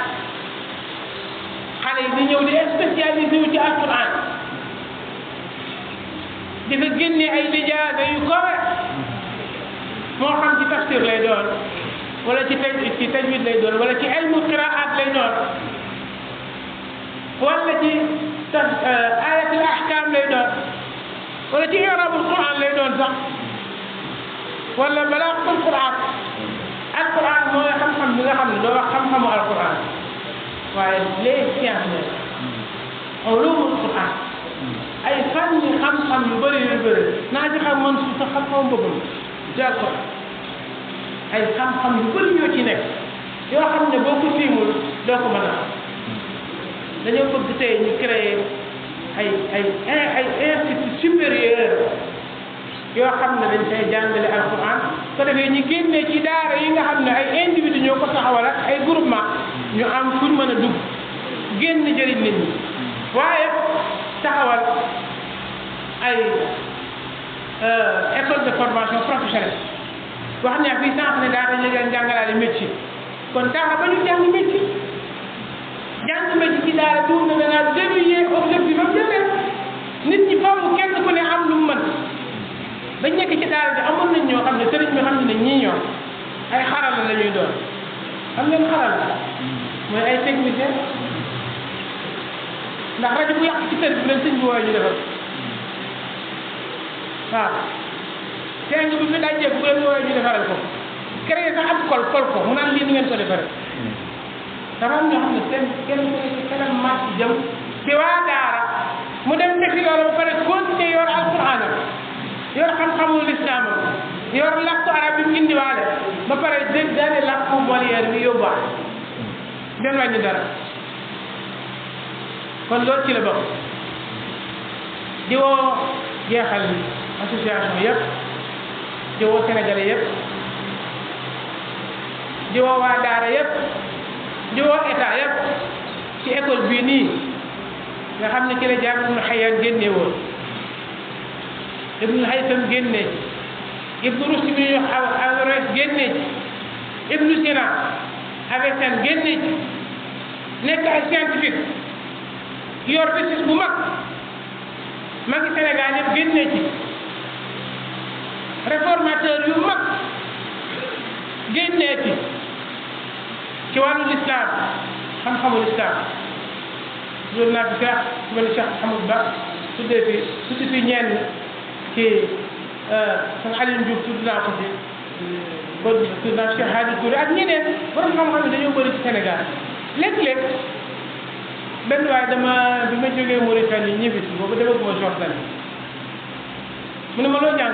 xale yi di ñëw di spécialisé wu ci alquran di fa génne ay lijaasa yu kowe moo xam ci tafsir lay doon wala ci tajwid lay doon wala ci ilmu qiraat lay doon wala ci ayatul ahkam lay doon wala ci i'raabul quran lay doon sax wala balaaxul quran alquran mooy xam-xam bi nga xam ne doo wax xam-xamu alquran waaye les sciences ulumul quran ay fànni xam-xam yu bëri naa ci xam man su sa xam-xam boppam ci alquran ay xam-xam yu bëri yoo ci nekk yoo xam ne boo ko tiimul doo ko mën a xam dañoo bëgg tey ñu créer ay institut supérieur yoo xam ne dañ fay jàngale alquran ko defee ñu génnee ci daara yi nga xam ne ay individu ñoo ko taxawal ak ay groupement ñu am fuñ mën a dugg génn jëriñ nit ñi waaye taxawal ay école de formation professionnelle wax ne fii sànq ne daara ñu leen jàngalaale métier kon daara ba ñu jàng métier jàng métier ci daara tuur na danaa dévier objectif am jëlee nit ñi faaw kenn ku ne am lu mu mën bañ nekk ci daara bi amoon nañ ñoo xam ne sëriñ bi xam ne ñii ñoom ay xarala la ñuy doon xam ngeen xarala mooy ay technicien ndax rajo bu yàq ci kër bi leen sëñ bi wooye ñu defar waaw seen bi fi dajee bu leen wooye ñu defaral ko créé sax ab kol ko mu naan lii ni ngeen ko defaree dafa am ñoo xam ne seen kenn ku ne ci kanam màcc jëm ci waa daara mu dem defi loolu ba pare continuer yor alquran yor xam-xamu lislaam yor làkku arab bi mu indiwaale ba pare dégg daane làkku Molière bi yóbbuwaale den wàññi dara kon loolu ci la bokk di woo jeexal association yëpp di woo Sénégalais yëpp di woo waa daara yëpp di woo état yëpp ci école bii nii nga xam ne ci la jaar Ibnu Hayyan génne woon Ibnu Haytham génne Ibnu Rushd bi ñuy wax Averroès génne ci Ibnu Sina Avicenne génne ci nekk ay scientifique yor recherche bu mag magi Sénégal yëpp génne ci réformateur yu mag génnee ci wàllu l'islam xam-xamu l'islam loolu naa fi Cheikh su mel ni Cheikh Ahmadou Ba tudde fi ñenn ci san Alioune Diouf tudd naa ko ci kon tudd naa Cheikh Hadi Touré ak ñeneen borom xam-xam yi dañoo bëri ci Sénégal léeg-léeg benn waaye bi ma jógee Mauritanie ñibbi si boobu demaguma Jordanie mu ne ma loo jàng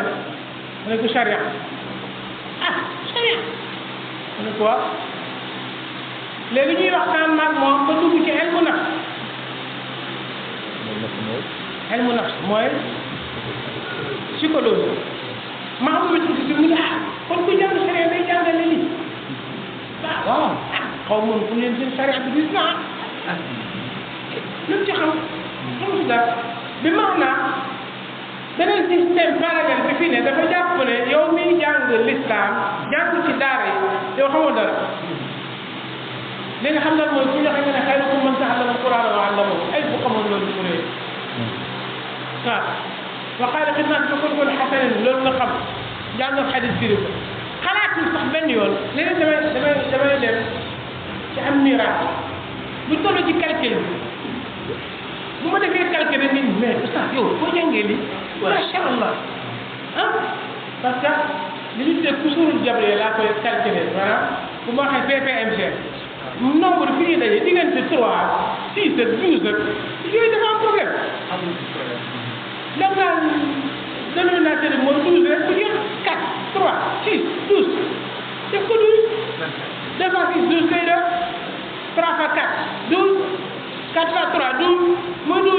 ma ne ko charia charia ma ne ko waaw léegi ñuy waxtaan maag moom ba dugg ci ilmu nafs mooy psychologie ma xam lu tuuti mu ne kon ku jàng charia day jàngale lii waaw xaw ma fu leen seen charia bi gis naa lu ci xam si dara bi maanaam beneen système parallèle bi fii ne dafa jàpp ne yow miy jàng l'islam jàng ci daara yi yow xamoo dara li nga xam nag mooy ku ñu xam ne xayrukum man ta'allama al-Qur'ana wa 'allamahu ay bu xamoon loolu mu réer waaw wa qaala fi naas xuluqun hasanan loolu nga xam jàngal xadis firi ko xalaatul sax benn yoon léegi damay dem ci am miraas bu toll ci calcul bi bu ma defee calcul rek nit ñi mais oustaz yow boo jàngee lii macha allah parce que li ñu tuddee kusurul jabriya laa koy calculer maanaam bu ma waxee PPMG nombre fi ñuy daje diggante 3 6 ak 12 ak yooyu dafa am problème dam naan dénominateur bi mooy 12 rek bu jeex 4 3 6 12 def ko 12 2 fois 6 12 lay def 3 fois 4 12 4 fois 3 12 mooy 12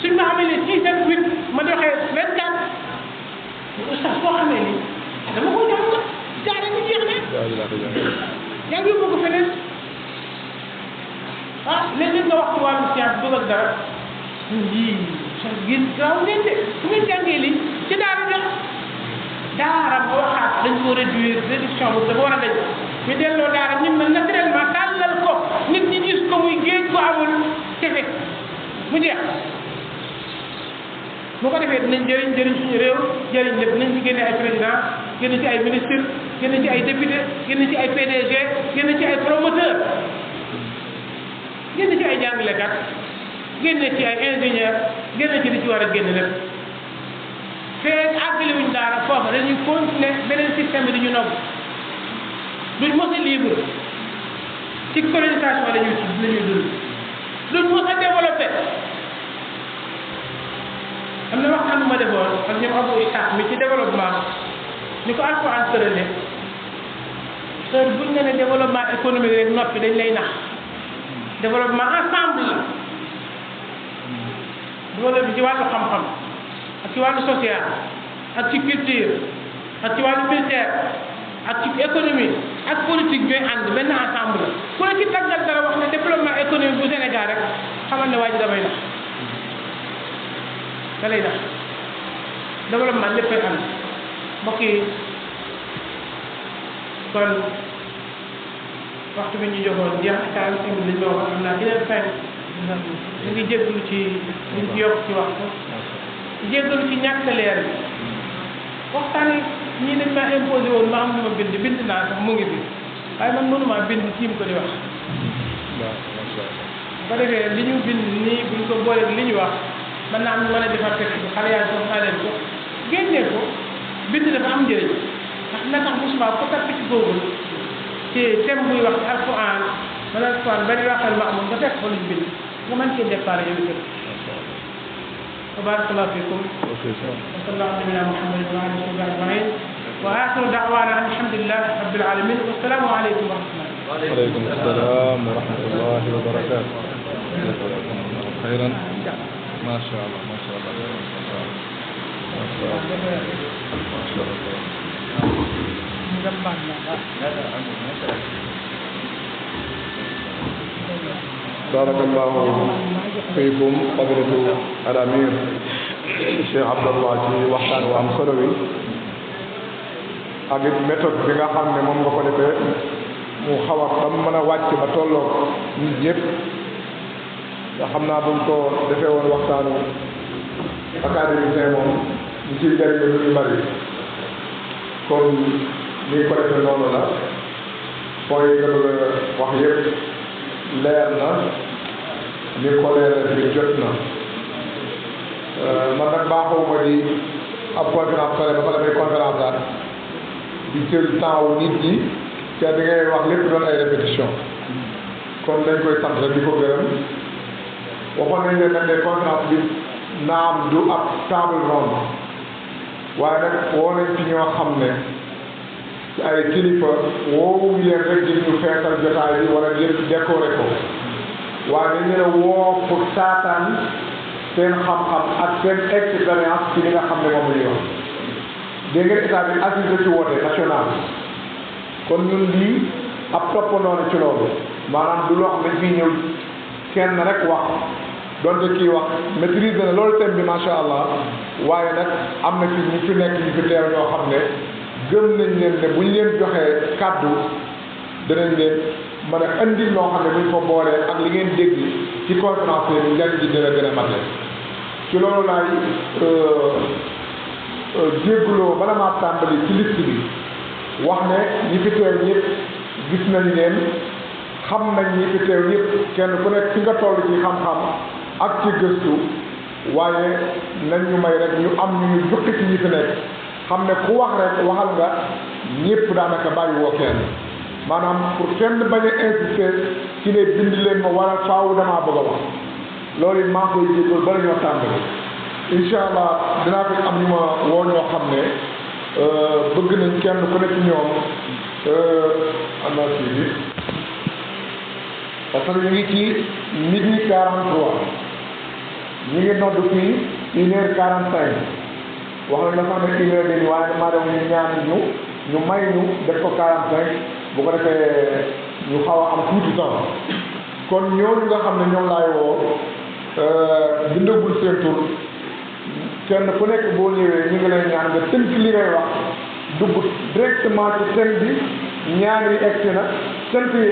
suñ ma xamee ne 6 ak 8 ma doxee 24 oustaz boo xamee ni dama ko jàng jaare ni jeex ne jàng yóbbu ko feneen léegi nga wax ci wàllu science bëgg ak dara yii gis gaaw ngeen de su ngeen jàngee lii ci daara ja daara ba waxaat dañ ko réduire réduction bu dafa war a dañ ñu delloo daara ñu mel naturellement tàllal ko nit ñi gis ko muy géej ko amul tefe mu jeex bu ko defee dinañ jëriñ suñu réew jëriñ lépp dinañ ci génne ay président génne ci ay ministre génne ci ay député génne ci ay PDG génne ci ay promoteur génne ci ay jàngalekat génne ci ay ingénieur génne ci li ci war a génne lépp fee àggali wuñ daara foofu dañuy continuer beneen système bi di ñu nobb duñ mos a libre ci colonisation la ñuy dund duñ mos a développé am na waxtaan bu ma defoon ak ñoom Abou Ishaq mi ci développement ni ko Alxuraan tërale heure buñ ne ne développement économique rek noppi dañ lay nax développement ensemble la développement ci wàllu xam-xam ak ci wàllu social ak ci culture ak ci wàllu militaire ak ci économie ak politique ñooy ànd benn ensemble la ku la ci tàggat dara wax ne développement économique bu Sénégal rek xamal ne waa ji damay nax da lay nax développement léppay ànd mbokk yi kon waxtu bi ñu joxoon jeex 45 minutes lañ ma wax am naa yeneen fin ñu ngi jéggalu ci liñ ci yokk ci waxtu jéggalu ci ñàkk leer bi waxtaan yi ñii dañ maa imposé woon ma am lu ma bind naa sax mu ngi fi waaye man mënumaa bind tiim ko di wax bu ko defee li ñu bind nii buñ ko booleeg li ñu wax mën naa am ñu mën a defar texte bi xale yaa soxlaa leen ko génnee ko bind dafa am njëriñ ndax na tax bu subaa ko tappi ci Google ci thème buy wax ci alquran wala alquran bari waxal Mahmoud nga fekk fa luñ bind nga mën cee départ yow itam tabarakallahu fikum wa sallallahu ala nabina Muhammadin wa alihi wa sahbihi ajmain wa akhiru da'wana alhamdulillahi rabbil alamin wa assalamu alaykum wa rahmatullahi وعليكم السلام ورحمة الله وبركاته. جزاكم الله خيرا. ما شاء الله ما شاء الله. barakallahu fiikum fadilatu al amir Cheikh Abdallah ci waxtaan wu am solo wi ak it méthode bi nga xam ne moom nga ko defee mu xaw a ba mën a wàcc ba tolloog nit ñëpp nga xam naa buñ ko defee woon waxtaanu académicien moom ñu ciy jëriñu lu ñu bari kon ni ko defee noonu la point yi nga bëgg a wax yëpp leer na ni ko leeral bi jot na man nag baaxuma di ab conférence pare ba pare may conférence daal di jël temps wu nit ñi te da ngay wax lépp doon ay répétition kon dañ koy sant rek di ko gërëm waxoon nañ leen nag ne conférence bi naam du ab table ronde waaye nag woo nañ ci ñoo xam ne ci ay kilifa woowu leen rek ngir ñu feesal jotaay bi wala ngir décorer ko waaye dañ leen a woo pour taataan seen xam-xam ak seen expérience ci li nga xam ne moom la ñuy wax dégg nga état bi assisté ci woote national kon ñun lii ab toppandoo ci loolu maanaam du loo xam ne fii ñëw kenn rek wax donte kii wax maîtrise na loolu thème bi macha allah waaye nag am na fi ñi fi nekk ñu fi teew ñoo xam ne gëm nañ leen ne bu ñu leen joxee kàddu danañ leen mën a indi loo xam ne buñ ko boolee ak li ngeen dégg ci conférence bi njariñ ji dina gën a mat ci loolu laay jégguloo bala maa tàmbali ci liste bi wax ne ñi fi teew ñëpp gis nañ leen xam nañ ñi fi teew ñëpp kenn ku nekk fi nga toll ci xam-xam ak ci gëstu waaye nañ ñu may rek ñu am ñu jukki ci ñi fi nekk xam ne ku wax rek waxal nga ñëpp daanaka bàyyi woo kenn maanaam pour kenn bañ a insister ci ne bind leen ma wala faaw damaa bëgg a wax loolu it maa koy jégal bala ñoo tàmbali incha allah dinaa fi am ñu ma woo ñoo xam ne bëgg nañ kenn ku nekk ci ñoom am naa kii bi parce que ñu ngi ci 12:43 ñu ngi nodd fii 1h45 wax nañ la sax ne 1h waaye damaa dem ñu ñaan ñu may ñu def ko 45 bu ko defee ñu xaw a am tuuti temps kon ñooñu nga xam ne ñoom laay woo bindagul seen tur kenn ku nekk boo ñëwee ñu ngi lay ñaan nga tënk li ngay wax dugg directement ci thème bi ñaan yi egsi na sant yi